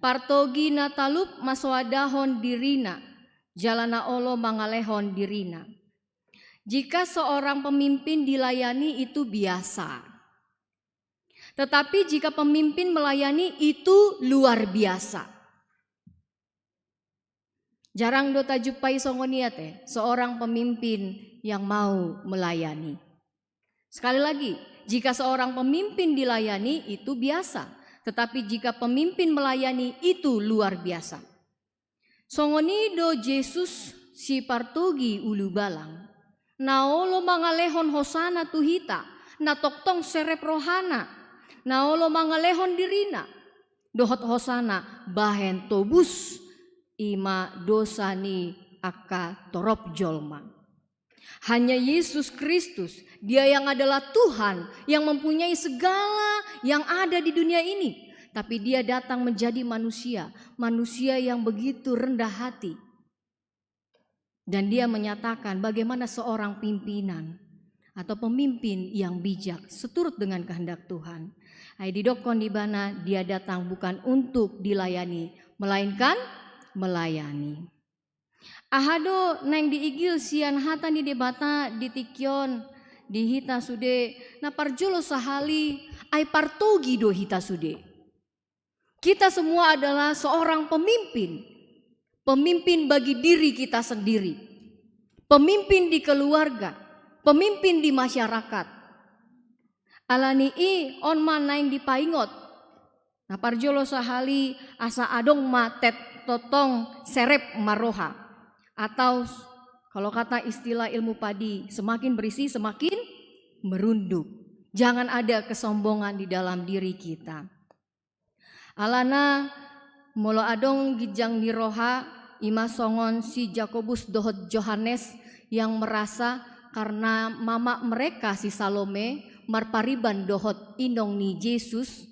Partogi na talup masoadahon dirina, jala na olo mangalehon dirina. Jika seorang pemimpin dilayani itu biasa. Tetapi jika pemimpin melayani itu luar biasa. Jarang do tajumpai songon i ate, seorang pemimpin yang mau melayani. Sekali lagi, jika seorang pemimpin dilayani itu biasa, tetapi jika pemimpin melayani itu luar biasa. Songon i do Jesus si partogi ulubalang. Na olo mangalehon hosana tu hita, na tongtong serep rohana. Na olo mangalehon dirina dohot hosana bahen tobus, i ma dosa ni angka torop jolma. Hanya Yesus Kristus, Dia yang adalah Tuhan, yang mempunyai segala yang ada di dunia ini. Tapi Dia datang menjadi manusia, manusia yang begitu rendah hati. Dan Dia menyatakan bagaimana seorang pimpinan atau pemimpin yang bijak seturut dengan kehendak Tuhan. Ai didokkon Ibana, Dia datang bukan untuk dilayani, melainkan melayani. Aha do naeng diigil sian hata ni Debata di tingki on di hita sude? Na parjolo sahali, ai partogi do hita sude. Kita semua adalah seorang pemimpin. Pemimpin bagi diri kita sendiri. Pemimpin di keluarga, pemimpin di masyarakat. Alani i on ma naeng dipaingot. Na parjolo sahali, asa adong ma tongtong serep marroha. Atau kalau kata istilah ilmu padi, semakin berisi semakin merunduk. Jangan ada kesombongan di dalam diri kita. Alana molo adong ginjang ni roha, i ma songon si Jakobus dohot Johannes yang merasa karena mama mereka si Salome marpariban dohot inong ni Jesus,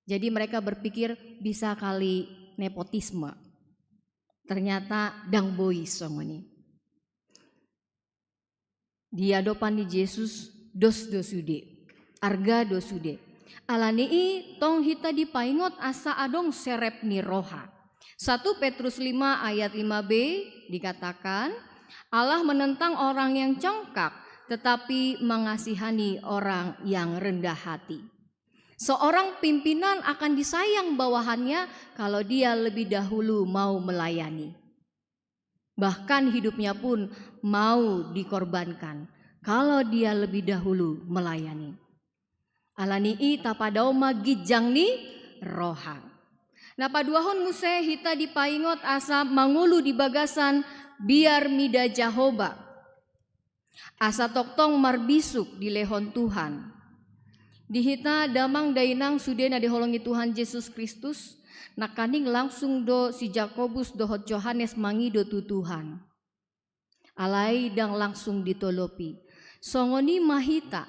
jadi mereka berpikir bisa kali nepotisme. Ternyata ndang boi songon i. Di adopan ni Jesus, dos do sude, arga do sude. Alani i tong hita dipaingot asa adong serep ni roha. Satu Petrus lima ayat lima b dikatakan, Allah menentang orang yang congkak, tetapi mengasihani orang yang rendah hati. Seorang pimpinan akan disayang bawahannya kalau dia lebih dahulu mau melayani. Bahkan hidupnya pun mau dikorbankan kalau dia lebih dahulu melayani. Alani i tapadao ma ginjang ni roha. Na paduahon muse hita dipaingot asa mangolu di bagasan biar mida Jahowa. Asa tongtong marbisuk dilehon Tuhan. Di hita damang dainang sude na diholongi Tuhan Jesus Kristus, nangkaning langsung do si Jakobus dohot Johannes mangido tu Tuhan. Alai ndang langsung ditolopi. Songon i ma hita,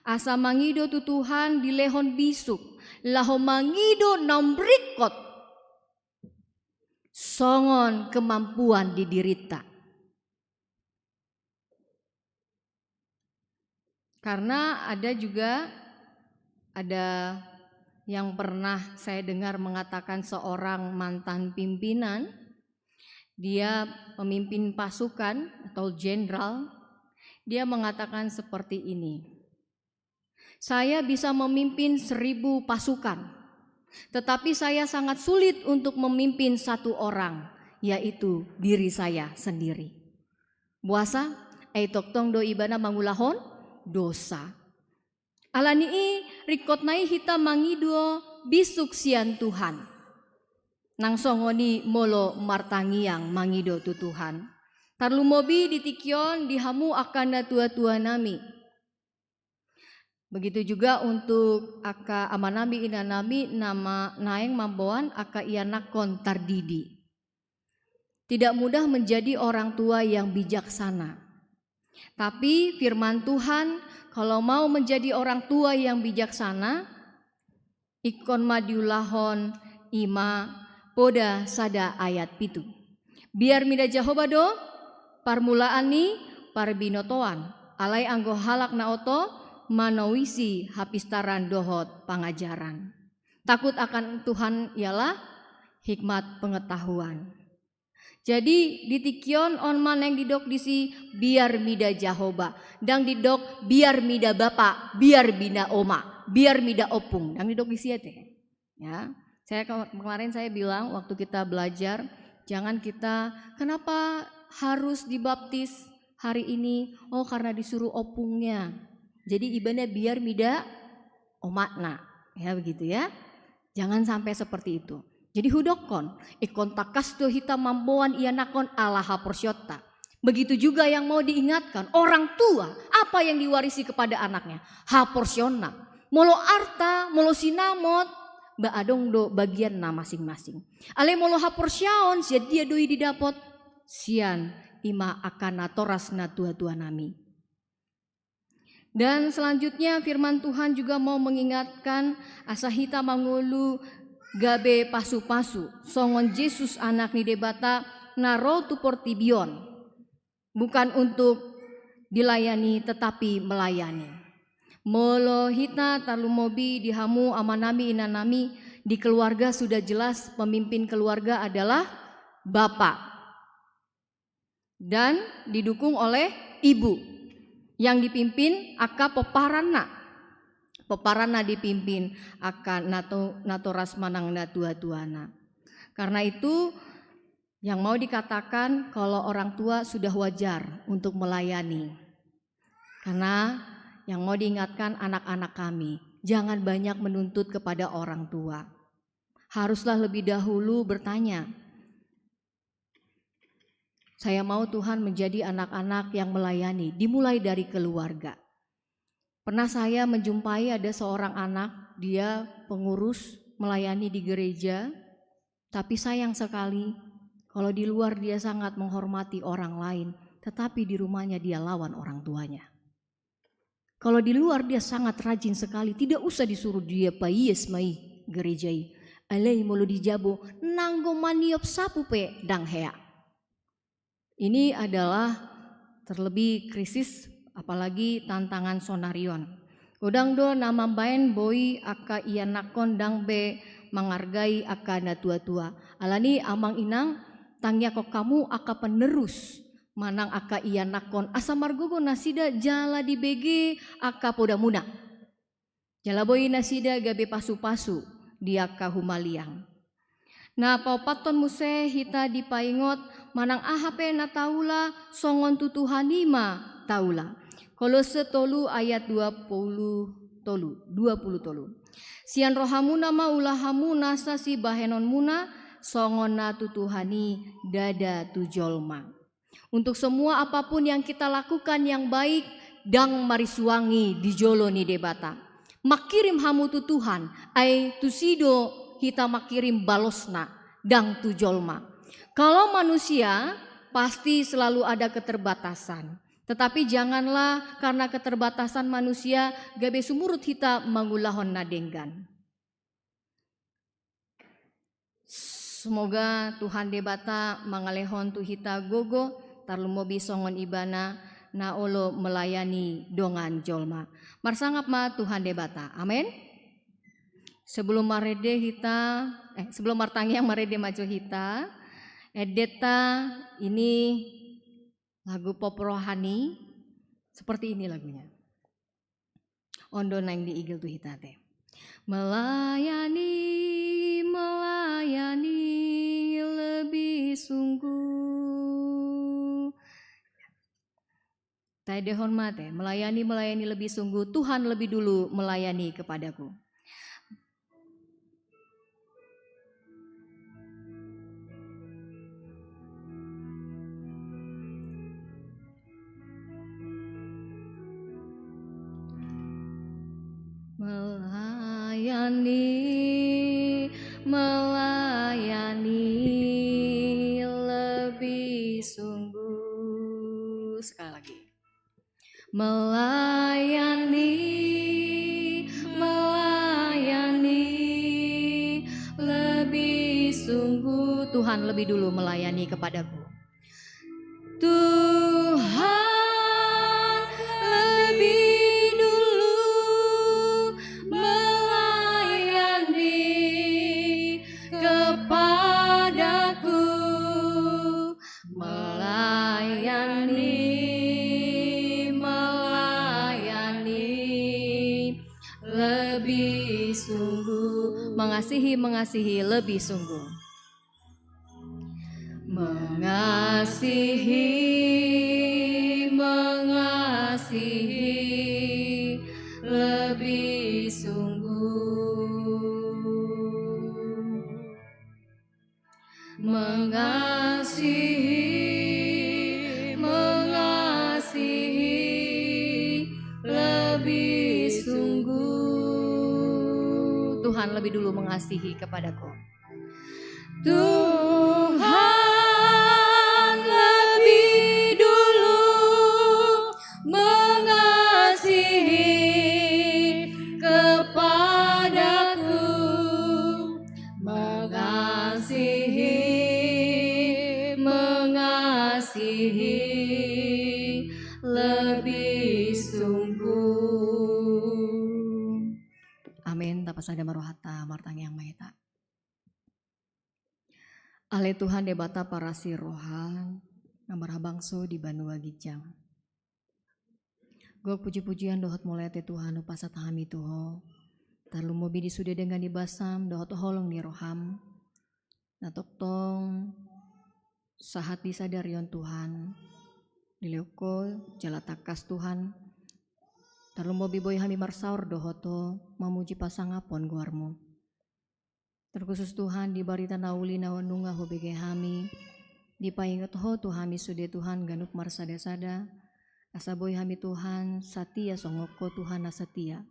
asa mangido tu Tuhan dilehon bisuk, laho mangido naung ringkot songon kemampuan di dirinta. Karena ada juga, ada yang pernah saya dengar mengatakan seorang mantan pimpinan, dia memimpin pasukan atau jenderal, dia mengatakan seperti ini, "Saya bisa memimpin seribu pasukan, tetapi saya sangat sulit untuk memimpin satu orang, yaitu diri saya sendiri." Boasa? Ai tongtong do ibana mangulahon dosa. Alani i ringkotna i hita mangido bisuk sian Tuhan. Nang songon i molo martangiang mangido tu Tuhan. Tarlumobi di tingki on di hamu angka natuatua nami. Begitu juga untuk angka amanami inanami na ma-, naeng mamboan angka ianakkon tardidik. Tidak mudah menjadi orang tua yang bijaksana. Tapi firman Tuhan, kalau mau menjadi orang tua yang bijaksana, ingkon ma diulahon i ma Poda sada ayat pitu. Biar mida Jahowa do parmulaan ni parbinotoan, alai anggo halak na oto manoisi hapistaran dohot pangajaran. Takut akan Tuhan ialah hikmat pengetahuan. Jadi di tingki on, on ma naeng didok disi biar mida Jahowa, ndang didok biar mida bapa, biar mida oma, biar mida ompung, ndang didok disi ate. Ya, saya ke-, kemarin saya bilang waktu kita belajar, jangan kita, "Kenapa harus dibaptis hari ini?" "Oh, karena disuruh ompungnya." Jadi ibana biar mida omakna, ya begitu ya. Jangan sampai seperti itu. Jadi hudokkon, ingkon tangkas do hita mamboan ianakkon ala haporseaonta. Begitu juga yang mau diingatkan, orang tua, apa yang diwarisi kepada anaknya? Haporseaonna. Molo arta, molo sinamot, ba adong do bagianna masing-masing. Alai molo haporseaon, sian dia do i didapot? Sian i ma angka natoras natuatua nami. Dan selanjutnya firman Tuhan juga mau mengingatkan asa hita mangolu gabe pasupasu songon Jesus anak ni Debata na ro tu portibi on. Bukan untuk dilayani tetapi melayani. Molo hita tarlumobi di hamu amanami inanami, di keluarga sudah jelas pemimpin keluarga adalah bapak. Dan didukung oleh ibu yang dipimpin angka pomparanna. Pomparanna dipimpin angka nato, natoras manang natuatuana. Karena itu yang mau dikatakan kalau orang tua sudah wajar untuk melayani. Karena yang mau diingatkan anak-anak kami, jangan banyak menuntut kepada orang tua. Haruslah lebih dahulu bertanya, "Saya mau Tuhan menjadi anak-anak yang melayani." Dimulai dari keluarga. Pernah saya menjumpai ada seorang anak, dia pengurus melayani di gereja, tapi sayang sekali, kalau di luar dia sangat menghormati orang lain, tetapi di rumahnya dia lawan orang tuanya. Kalau di luar dia sangat rajin sekali, tidak usah disuruh dia paias ma i gereja i. Alai molo di jabu, nanggo maniop sapu pe ndang hea. Ini adalah terlebih krisis, apalagi tantangan sonari on. Godang do na mambaen boi angka ianakhon ndang be mangargai angka natuatua. Alani amang inang, tangiangkon hamu angka penerus manang angka ianakhon asa margogo nasida jala dibege angka podamuna. Jala boi nasida gabe pasupasu di angka humaliang. Na paompathon muse hita dipaingot manang aha pe na taula songon tu Tuhan i ma taula. Kolose tolu ayat dua puluh tolu, dua puluh tolu. Sian rohamuna ma ula hamu nasa sibahenonmuna songon na tu Tuhan i, ndada tu jolma. Untuk semua apapun yang kita lakukan yang baik, ndang marisuangi di jolo ni Debata. Mangkirim hamu tu Tuhan, ai tusi do hita mangkirim balosna, ndang tu jolma. Kalau manusia, pasti selalu ada keterbatasan. Tetapi janganlah karena keterbatasan manusia gabe sumurut hita mangulahon na denggan. Semoga Tuhan Debata mangalehon tu hita gogo, tarlumobi songon Ibana na olo melayani dongan jolma. Marsangap ma Tuhan Debata. Amen. Sebelum marende hita, eh, sebelum martangiang, marende ma jo hita. Endenta ini lagu pop rohani, seperti ini lagunya. On do naeng diigil tu hita ate. Melayani, melayani lebih sungguh. Taendehon ma ate, melayani, melayani lebih sungguh, Tuhan lebih dulu melayani kepadaku. Melayani, melayani lebih sungguh. Sekali lagi. Melayani, melayani lebih sungguh. Tuhan lebih dulu melayani kepadaku. Tuhan lebih dulu melayani kepadaku. Melayani, melayani lebih sungguh. Mengasihi, mengasihi lebih sungguh. Mengasihi, mengasihi lebih sungguh. Mengasihi, mengasihi lebih sungguh. Tuhan lebih dulu mengasihi kepadaku. Tuhan lebih dulu mengasihi kepadaku, mengasihi, mengasihi lebih sungguh. Amin. Tapasada ma rohanta martangiang ma hita. Ale Tuhan Debata parasi roha, na marhabangso di banua ginjang. Gok puji-pujian dohot mauliate Tuhan hupasahat hami tu Ho. Tarlumobi di sude denggan ni basam dohot holong ni roham, na tongtong sahat di sadari on Tuhan, dilehon Ho jala tangkas Tuhan. Tarlumobi boi hami marsaor dohot Ho, mamuji pasangapon goarmu. Terkhusus Tuhan, di barita na uli na nunga hubege hami, dipaingot Ho tu hami sude Tuhan ganup marsada-sada, asa boi hami Tuhan satia songon Ho Tuhan na satia.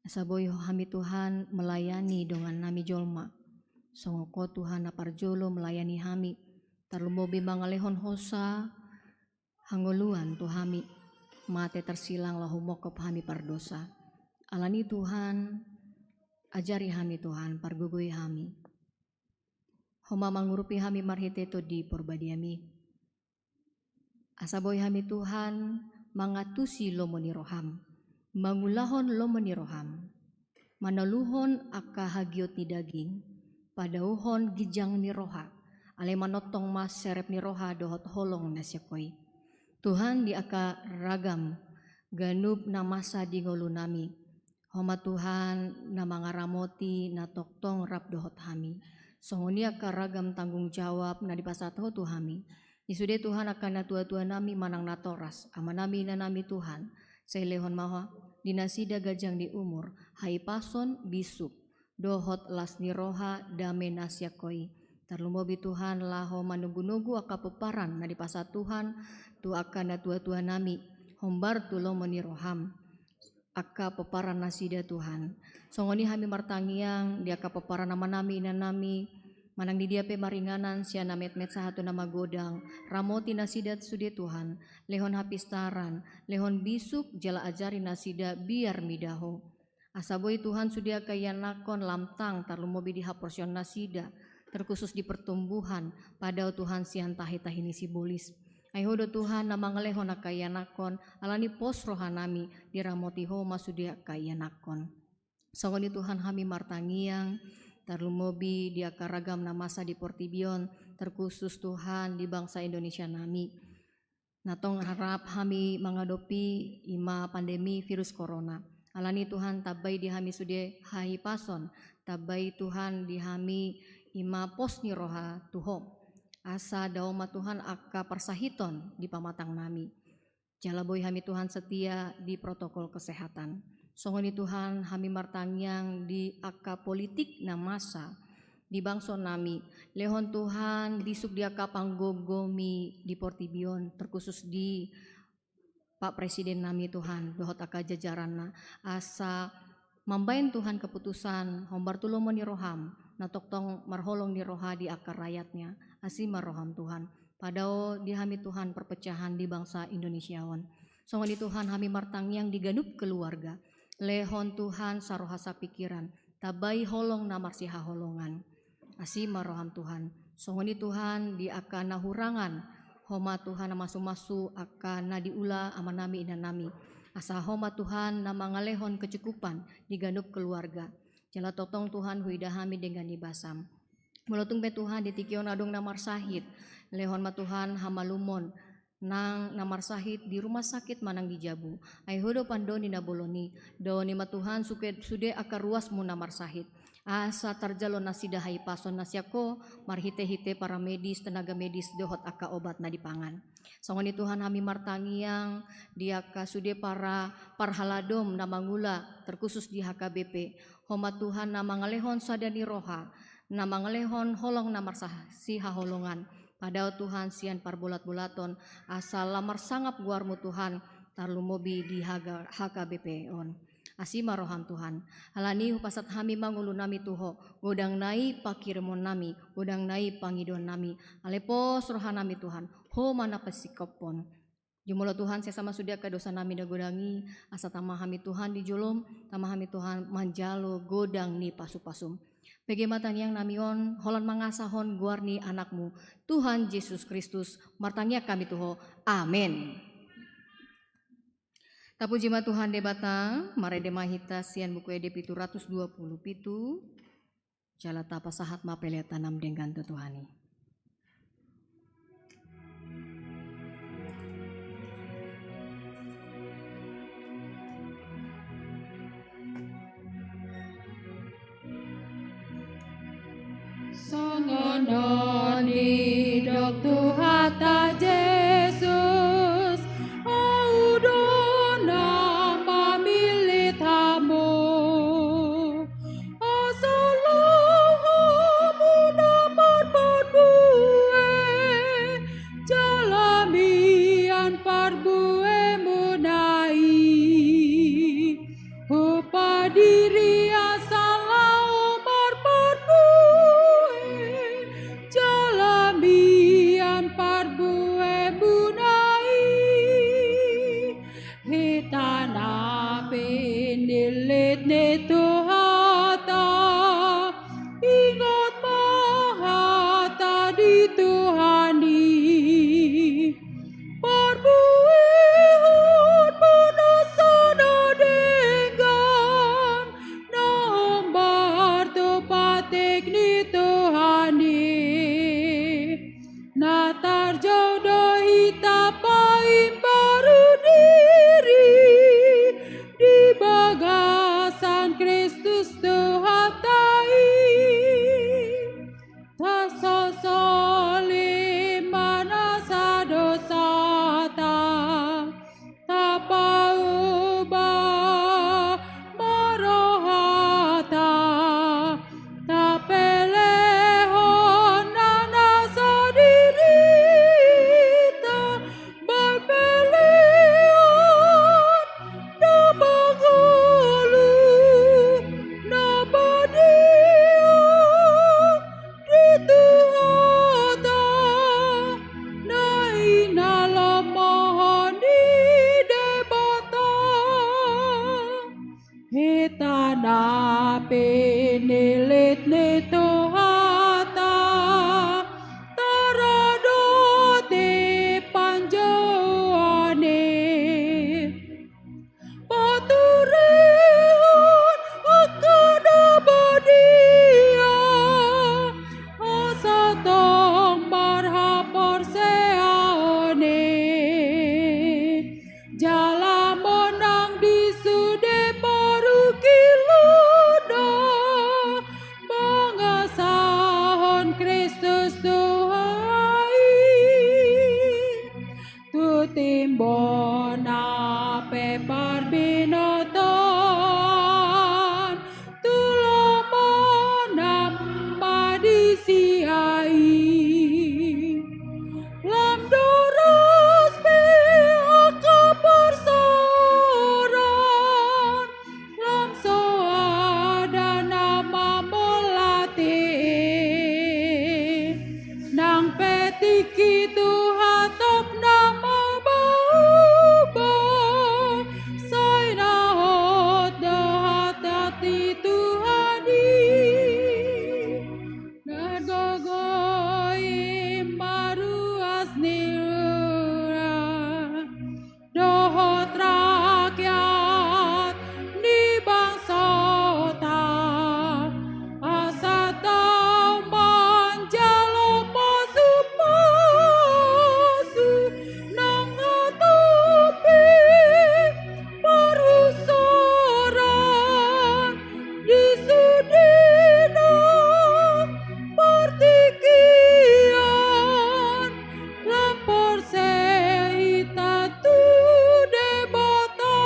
Asa boi hami Tuhan melayani dongan nami jolma, songon Ho Tuhan na parjolo melayani hami, tarlumobi mangalehon hosa, hangoluan tu hami, mate tarsilang laho mongkop hami pardosa. Alani Tuhan, ajari hami Tuhan, pargogoi hami. Ho ma mangurupi hami marhite Tondi Parbadiami. Asa boi hami Tuhan mangantusi lomo ni roham, mangulahon lomo ni roham, manaluhon angka hagiot ni daging, padaohon ginjang ni roha, alai manongtong ma serep ni roha dohot holong na sian Ho i. Tuhan, di angka ragam ganup na masa di ngolu nami, Ho ma Tuhan na mangaramoti na tongtong rap dohot hami. Songon i angka ragam tanggung jawab na dipasahat Ho tu hami. Di sude Tuhan angka natua-tua nami manang natoras, ama nami, ina nami Tuhan, sai lehon ma Ho di nasida ganjang ni umur, hahipason, bisuk, dohot las ni roha, dame na sian Ho i. Tarlumobi Tuhan laho manogu-nogu angka pomparan na dipasahat Tuhan tu angka natua-tua nami, hombar tu lomo ni roham. Angka pomparan nasida Tuhan. Songon i hami martangiang di angka pomparan ama nami, ina nami, manang di dia pe maringanan sian na metmet sahat tu na magodang, ramoti nasida sude Tuhan, lehon hapistaran, lehon bisuk jala ajari nasida biar mida Ho. Asa boi Tuhan sude angka ianakhon lam tang tarlumobi di haporseaon nasida, terkhusus di pertumbuhan, padao Tuhan sian tahi-tahi ni sibolis. Ai Ho do Tuhan na mangalehon angka ianakhon, alani pos roha nami, diramoti Ho ma sude angka ianakhon. Songon i Tuhan hami martangiang, tarlumobi di angka ragam na masa di portibi on, terkhusus Tuhan di bangsa Indonesia nami. Na tong rap hami mangadopi i ma pandemi virus corona. Alani Tuhan tambai di hami sude hahipason, tambai Tuhan di hami i ma pos ni roha tu Ho. Asa dao ma Tuhan angka parsahiton di pamatang nami. Jala boi hami Tuhan setia di protokol kesehatan. Songon i Tuhan hami martangiang di angka politik na masa di bangso nami. Lehon Tuhan bisuk di angka panggomgomi di portibi on, terkhusus di Pak Presiden nami Tuhan, dohot angka jajaranna. Asa mambaen Tuhan keputusan, hombar tu lomo ni roham, na tongtong marholong ni roha di angka rakyatnya. Asi ma roham Tuhan. Padao di hami Tuhan perpecahan di bangsa Indonesia on. Songon i Tuhan hami martangiang di ganup keluarga. Lehon Tuhan saroha sapikiran. Tambai holong na marsihaholongan. Asi ma roham Tuhan. Songon i Tuhan di angka na hurangan. Ho ma Tuhan na masu-masu angka na diula ama nami ina nami. Asa Ho ma Tuhan na mangalehon kecukupan di ganup keluarga. Jala tongtong Tuhan huida hami denggan ni basam. Molo tung pe Tuhan di tingki on adong na marsahit, lehon ma Tuhan hamalumon, nang na marsahit di rumah sakit manang di jabu. Ai Ho do pandaon ni na bolon i, daoni ma Tuhan suke-, sude angka ruasmu na marsahit. Asa tarjalo nasida hahipason na sian Ho, marhite-hite para medis, tenaga medis, dohot angka obat na dipangan. Songon i Tuhan hami martangiang, di angka sude para parhaladom na mangula, terkhusus di H K B P. Ho ma Tuhan na mangalehon sada ni roha, na mangalehon holong na marsihaholongan. Padao Tuhan sian parbolat-bolaton, asa lam marsangap goarmu Tuhan, tarlumobi di H K B P on. Asi ma roham Tuhan. Alani hupasahat hami ma ngolunami tu Ho, godang na i panghirimonnami, godang na i pangidoannami. Alai pos rohanami Tuhan, Ho ma na pasingkophon. Jumolo Tuhan, sesa ma sude angka dosanami na godang i, asa tama hami Tuhan di jolom, tama hami Tuhan manjalo godang ni pasupasum. Pege ma tangiangnami on, holan mangasahon goar ni Anakmu, Tuhan Jesus Kristus, martangiang hami tu Ho. Amen. Tapuji ma Tuhan Debata, marende ma hita sian buku ende pitu ratus dua puluh pitu, jala tapasahat ma pelean tanam denggan tu Tuhan i. Songon na nidok Tuhanta Jesus, ahu do na mamillit hamu. Asa laho hamu na marparbue, jala mian parbuemuna i. Hupadiri asa laho marparbue, jala mian parbuemuna i. Hita na pinillit ni Tuhanta, ingot ma hata ni Tuhan i. Parbuehon ma nasa na denggan, na hombar tu patik ni Tuhan i. Na tarjou do hita paimbaru diri di bagasan Kristus Tuhanta i. Tasosoling ma nasa dosanta, tapauba ma rohanta, tapelehon na nasa dirinta, bahen pelean na mangolu, na badia di Tuhanta, na i na lomohon ni Debata. Hita na pinillit ni Tuhanta, taradoti panjouon i. Paturehon angka na badia, asa tong marhaporseaon i. Jala monang di sude parungkilon na mangasahon Kristus Tuhan i. Tu timbona pe parbinotoan, tu lomona ma disi i. Lam doras pe angka parsaoran, lam soada na mamolati. Nang pe tingki tu hatop na mabauba, sai na hot do hata ni Tuhan i. Na gogo i ma ruas ni ura dohot rakyat ni bangsota, asa tau manjalo pasupasu nang na tumpak parhusoran di sude na partingkian. Lam porsea hita tu Debata.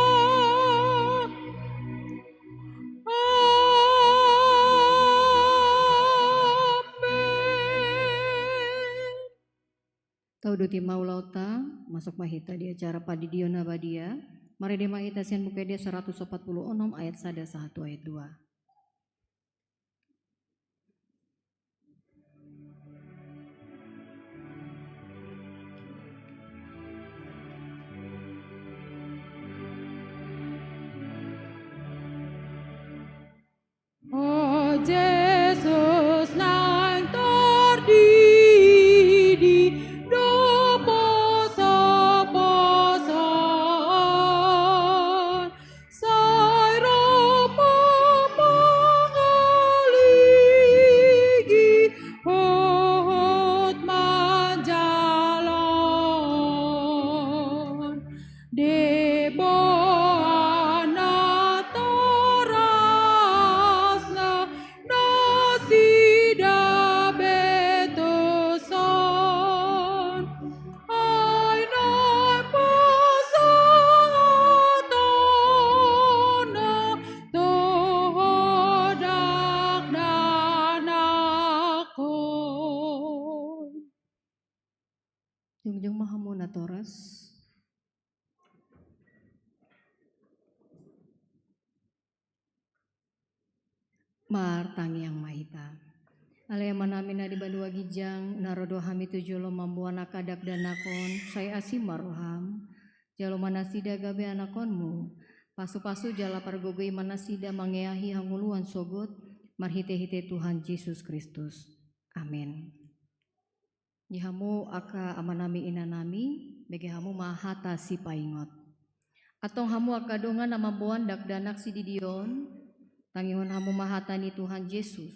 Amen. Taudut i ma ulaonta, masuk ma hita di acara pandidion na badia. Marende ma hita sian Buku Ende saratus opat pulu onom ayat sada sahat tu ayat dua. O Jesus, naeng tordidi do posoposoan, sai ro ma mangoligi huhut manjalo. Debana torasna nasida be tuson, ai naeng pasahatonna tu ho dakdanakhon. Jongjong ma hamu natoras. Martangiang ma hita. Ale Amanami na di banua ginjang, na ro do hami tu jolo mamboan angka dakdanak on, sai asi ma roham. Jalo ma nasida gabe anakhonmu. Pasupasu jala pargogoi ma nasida mangeahi hangoluan sogot, marhitehite Tuhan Jesus Kristus. Amen. Di hamu angka amanami inanami, bege hamu ma hata sipaingot. Antong hamu angka dongan na mamboan dakdanak sididi on, tangihon hamu ma hata ni Tuhan Jesus.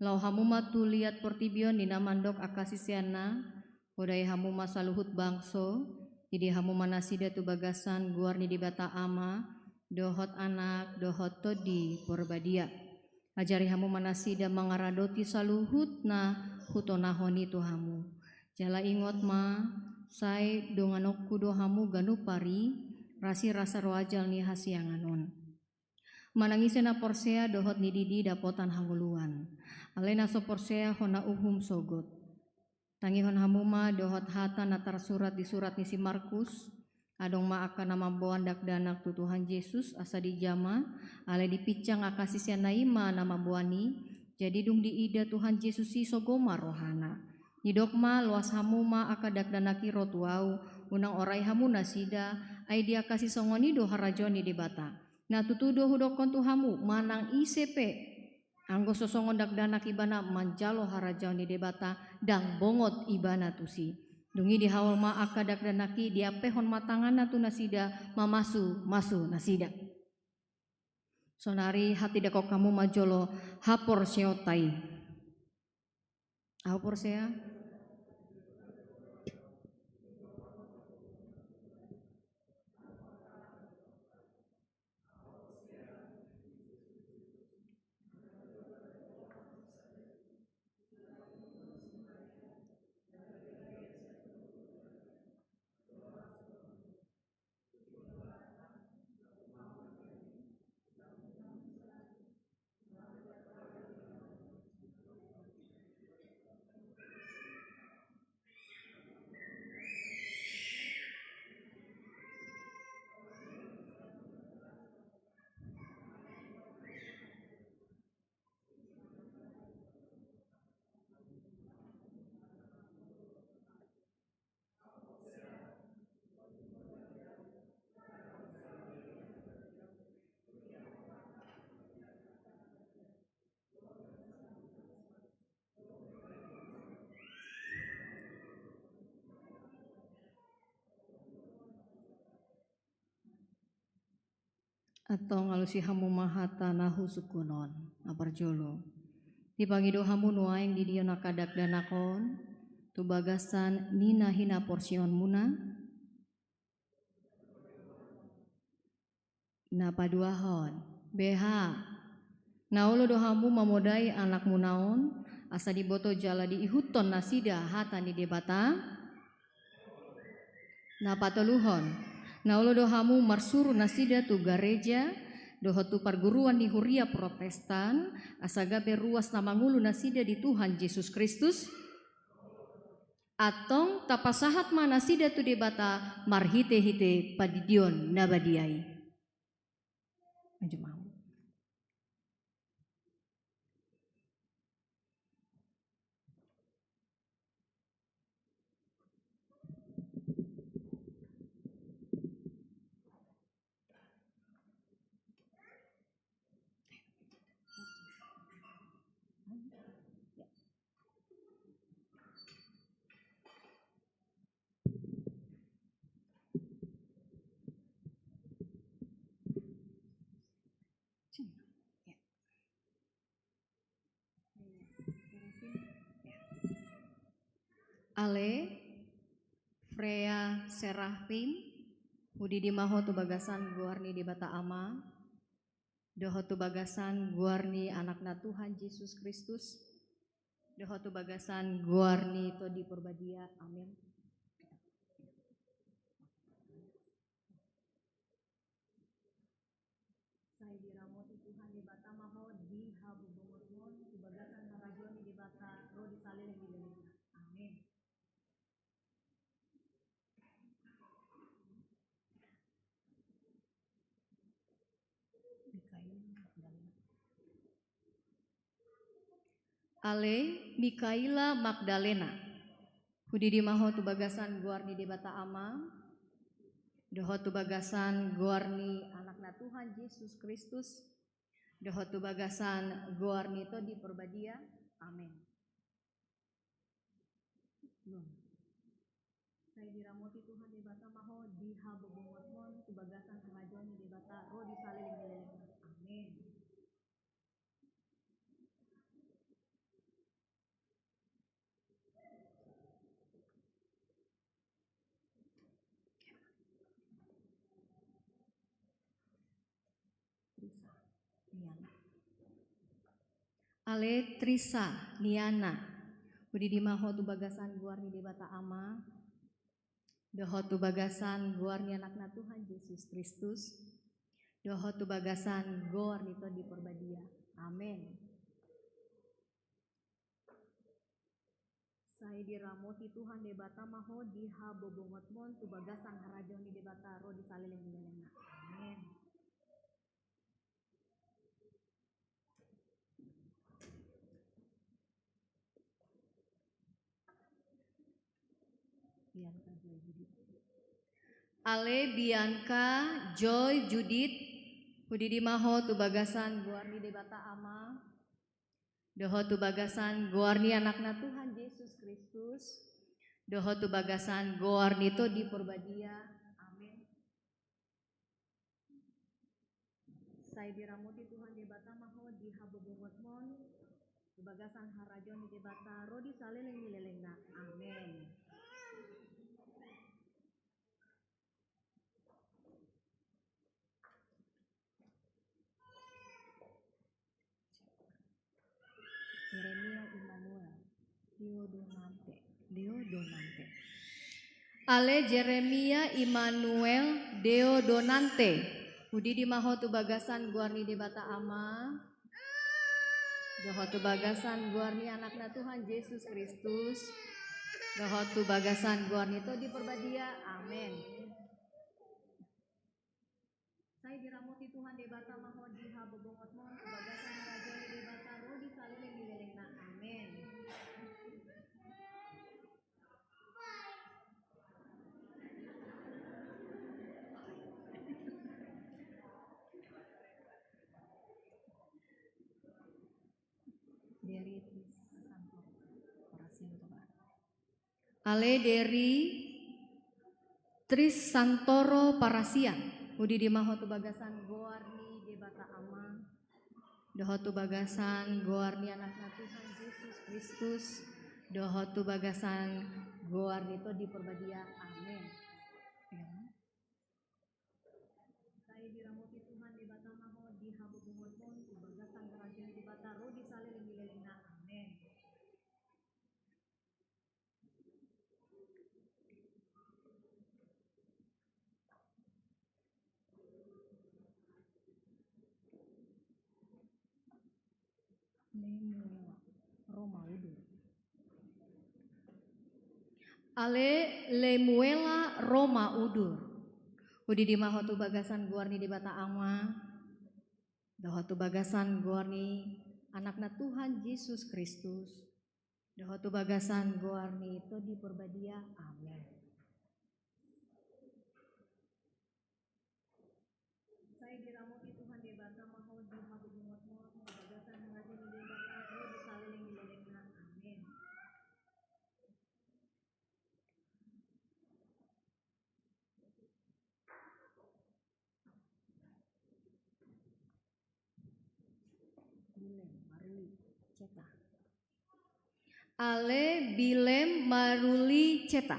Laho hamu ma tu liat portibi on ninna mandok angka siseanna, podai hamu ma saluhut bangso, idi hamu ma nasida tu bagasan goar ni Debata Ama, dohot Anak, dohot Tondi Porbadia. Ajari hamu ma nasida mangaradoti saluhut na hutonahon i tu hamu. Jala ingot ma, sai donganonku do hamu ganup ari, rasirasa roajal ni hasiangan on. Manang ise na porsea dohot nididi dapotan hangoluan. Alai na so porsea hona uhum sogot. Tangihon hamu ma dohot hata na tarsurat di surat ni si Markus, adong ma angka na mamboan dakdanak tu Tuhan Jesus asa dijama, alai dipinsang angka siseanna i ma na mamboan i, jadi dung diida Tuhan Jesus i sogo ma rohana. Didok ma, loas hamu ma angka dakdanak i ro tu ahu, unang orai hamu nasida, ai di angka sisongon i do harajaon ni Debata. Na tutu do hudokkon tu hamu, manang ise pe, anggo so songon dakdanak ibana manjalo harajaon ni Debata, ndang bongot ibana tusi. Dung i dihaol ma angka dakdanak i, diampehon ma tanganna tu nasida, mamasumasu nasida. Sonari hatindangkon hamu ma jolo haporseaonta i. Ahu porsea. Antong alusi hamu ma hata na husungkun on. Na parjolo, dipangido hamu nuaeng didia angka dakdanak on tu bagasan ni na hinaporseaonmuna? Na paduahon, beha, na olo do hamu mamodai anakmuna on, asa diboto jala diihuthon nasida hata ni Debata? Na patoluhon, na olo do hamu marsuru nasida tu gareja dohot tu parguruan ni huria Protestan, asa gabe ruas na mangolu nasida di Tuhan Jesus Kristus? Antong tapasahat ma nasida tu Debata marhite-hite pandidion na badia i. Ale, Freya Serafim, hudidi ma ho tu bagasan goar ni Debata Ama, dohot tu bagasan goar ni Anakna Tuhan Jesus Kristus, dohot tu bagasan goar ni Tondi Porbadia. Amen. Sai diramoti Tuhan Debata ma ho di habobongotmon, tu bagasan harajaon ni Debata ro di saleleng ni lelengna. Amen. Ale, Mikaela Magdalena, hudidi ma ho tu bagasan goar ni Debata Ama, dohot tu bagasan goar ni Anakna Tuhan Jesus Kristus, dohot tu bagasan goar ni Tondi Porbadia. Amen. Sai diramoti Tuhan Debata ma ho di habobongotmon, tu bagasan harajaon ni Debata ro di saleleng ni lelengna. Amen. Ale, Trisa Niana, hudidi ma ho tu bagasan goar ni Debata Ama, dohot tu bagasan goar ni Anakna Tuhan Jesus Kristus, dohot tu bagasan goar ni Tondi Porbadia. Amen. Sai diramoti Tuhan Debata ma ho di habobongotmon, tu bagasan harajaon ni Debata ro di saleleng ni lelengna. Amen. Ale, Bianca Joy Judith, hudidi ma ho tu bagasan goar ni Debata Ama, dohot tu bagasan goar ni Anakna Tuhan Jesus Kristus, dohot tu bagasan goar ni Tondi Porbadia. Amen. Sai diramoti Tuhan Debata ma ho di habobongotmon, tu bagasan harajaon ni Debata ro di saleleng ni lelengna. Amen. Jeremia Immanuel Deodonante, Deodonante. Ale, Jeremia Immanuel Deodonante, hudidi ma ho tu bagasan goar ni Debata Ama, dohot tu bagasan goar ni Anakna Tuhan Jesus Kristus, dohot tu bagasan goar ni Tondi Porbadia. Amen. Sai diramoti Tuhan Debata ma ho di habobongotmon, tu bagasan harajaon ni Debata ro di saleleng ni lelengna. Amen. Dari Tris Santoro Parasian. Ale, dari Tris Santoro Parasian, hudidi ma ho tu bagasan goar ni Debata Ama, dohot tu bagasan goar ni Anakna Tuhan Jesus Kristus, dohot tu bagasan goar ni Tondi Porbadia. Amen. Sai diramoti Tuhan Debata ma ho di habobongotmon, tu bagasan harajaon ni Debata ro di saleleng ni lelengna. Amen. Lemuel Roma Udur. Ale Lemuela Roma Udur. Hudidi ma ho tu bagasan goar ni Debata Ama, dohot tu bagasan goar ni Anakna Tuhan Jesus Kristus, dohot tu bagasan goar ni Tondi Porbadia. Amen. Sai diramoti Tuhan Debata ma ho di hagogoonmuna, di bagasan harajaon ni Debata, ro di saleleng ni lelengna. Amen. Ale Bilem Maruli Ceta.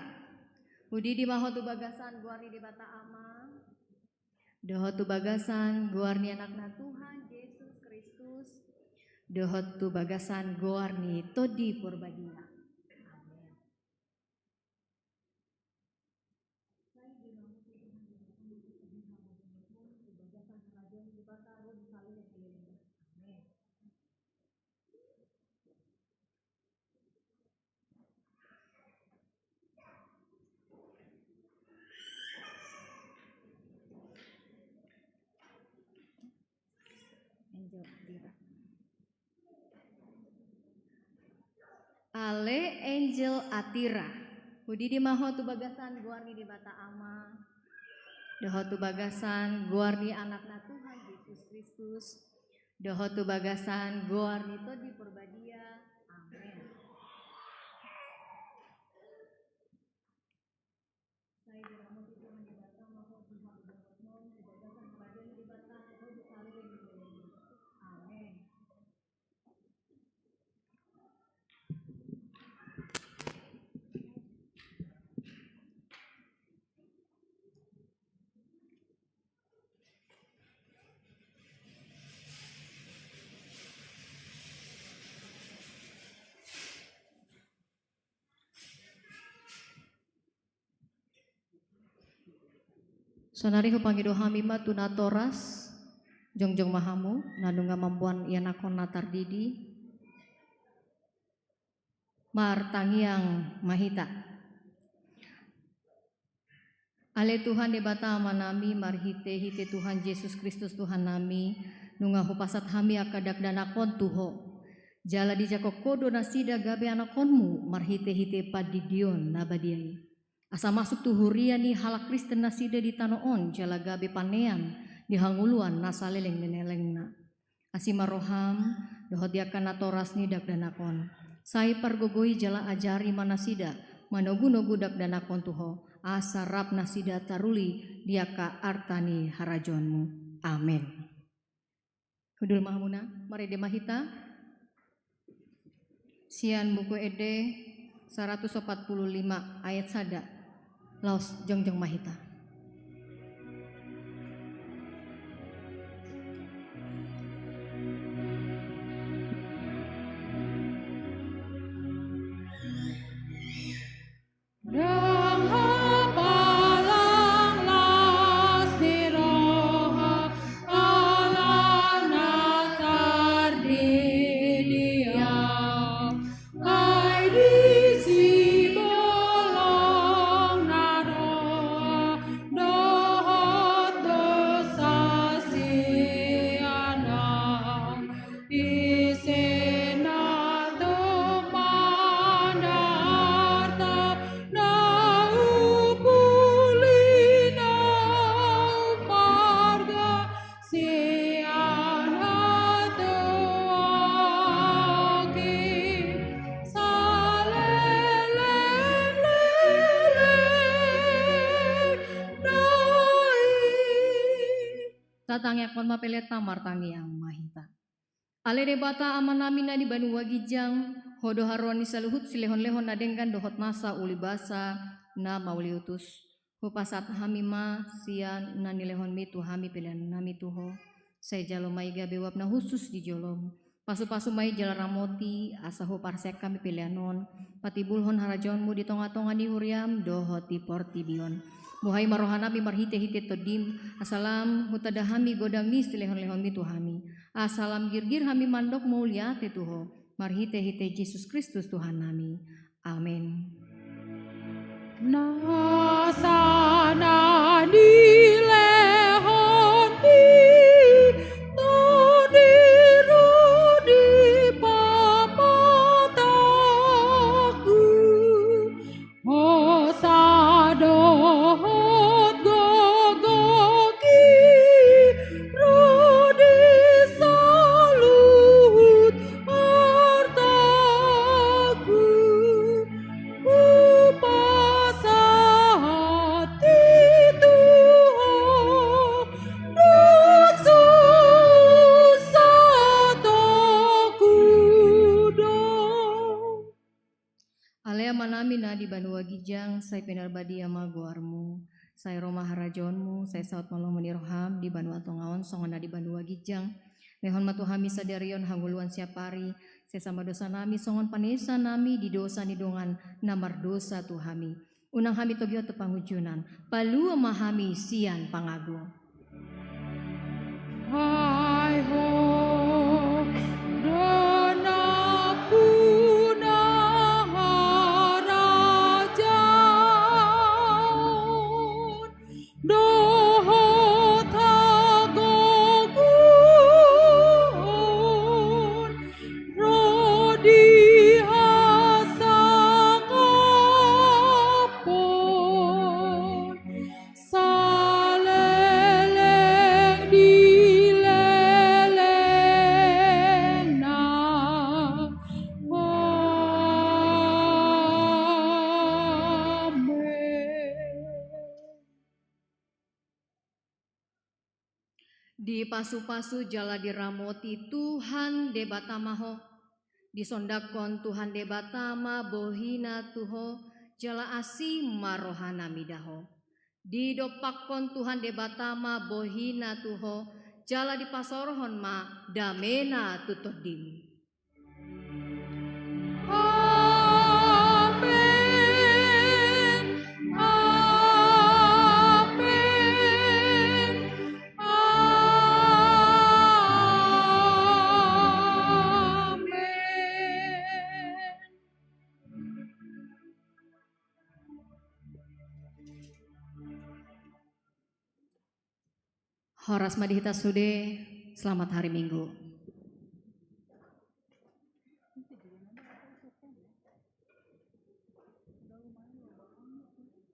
Hudidi ma ho tu bagasan goar ni Debata Ama, dohot tu bagasan goar ni Anakna Tuhan Jesus Kristus, dohot tu bagasan goar ni Tondi Porbadia. Amen. Ale Angel Atira. Hudidi ma ho tu bagasan goar ni Debata Ama, dohot tu bagasan goar ni Anakna Tuhan Jesus Kristus, dohot tu bagasan goar ni Tondi Porbadia. Amen. Saonari hupangido hami ma tu natoras, jongjong ma hamu, na nunga mamboan ianakhon na tardidi. Martangiang ma hita. Ale Tuhan Debata Amanami, marhite-hite Tuhan Jesus Kristus Tuhannami, nunga hupasahat hami angka dakdanakhon tu Ho. Jala dijangkon Ho do nasida gabe anakhonMu marhite-hite pandidion na badia i. Asa masuk tu huria ni halak Kristen nasida di tano on, jala gabe panean di hangoluan na saleleng ni lelengna. Asi ma rohaM dohot di angka natoras ni dakdanak on. Sai pargogoi jala ajari ma nasida manogunogu dakdanak on tu Ho, asa rap nasida taruli di angka arta ni harajaonMu. Amen. Hundul ma hamuna, marende ma hita. Sian Buku Ende saratus opat pulu lima ayat sada. Laos jongjong ma hita. Ndang hapalang las ni roha ala na tardidi au. Ai disi bolong na roha dohot dosa sian au. Ise na tumandang arta na humpuli na humarga sian hatuaonki saleleng lelengna i. Tatangianghon ma peleanta, martangiang ma hita. Ale Debata Amanami na di banua ginjang, Ho do haroroan ni saluhut silehonlehon na denggan dohot nasa ulibasa na mauliutus. Hupasahat hami ma sian na nilehonmi tu hami peleannami tu Ho. Sai jalo ma i gabe uap na hushus di jolom. Pasupasu ma i jala ramoti, asa huparseak hami pelean on patimbulhon harajaonmu di tongatonga ni huriam dohot di portibi on. Buhai ma rohanami marhitehite Tondim, asa lam hutanda hami godang ni silehonlehonmi tu hami, asa lam girgir hami mandok mauliate tu Ho, marhitehite Jesus Kristus Tuhannami. Amen. Nasa na nilehon di Tondi Rudi pamatangku, hosa dohot gogoki ro di saluhut artaku. Hupasahat i tu Ho dos susaonku do. Ale Amanami na di banua ginjang, sai pinarbadia ma goarmu, sai ro ma harajaonmu, sai saut ma lomo ni roham di banua tonga on songon na di banua ginjang. Lehon ma tu hami sadari on hangoluan siapari, sesa ma dosanami songon panesanami di dosa ni dongan na mardosa tu hami. Unang hami togihon tu pangunjunan, palua ma hami sian pangago. Ai Ho do nampuna harajaon dohot hagogoon ro di hasangaphon saleleng di lelengna. Amen. Dipasupasu jala diramoti Tuhan Debata ma ho. Disondangkon Tuhan Debata ma bohina tu ho, jala asi ma rohana mida ho. Didompakkon Tuhan Debata ma bohina tu ho, jala dipasaorhon ma damena tu tondim. Amen. Amen. Amen. Horas ma di hita sude, selamat hari Minggu.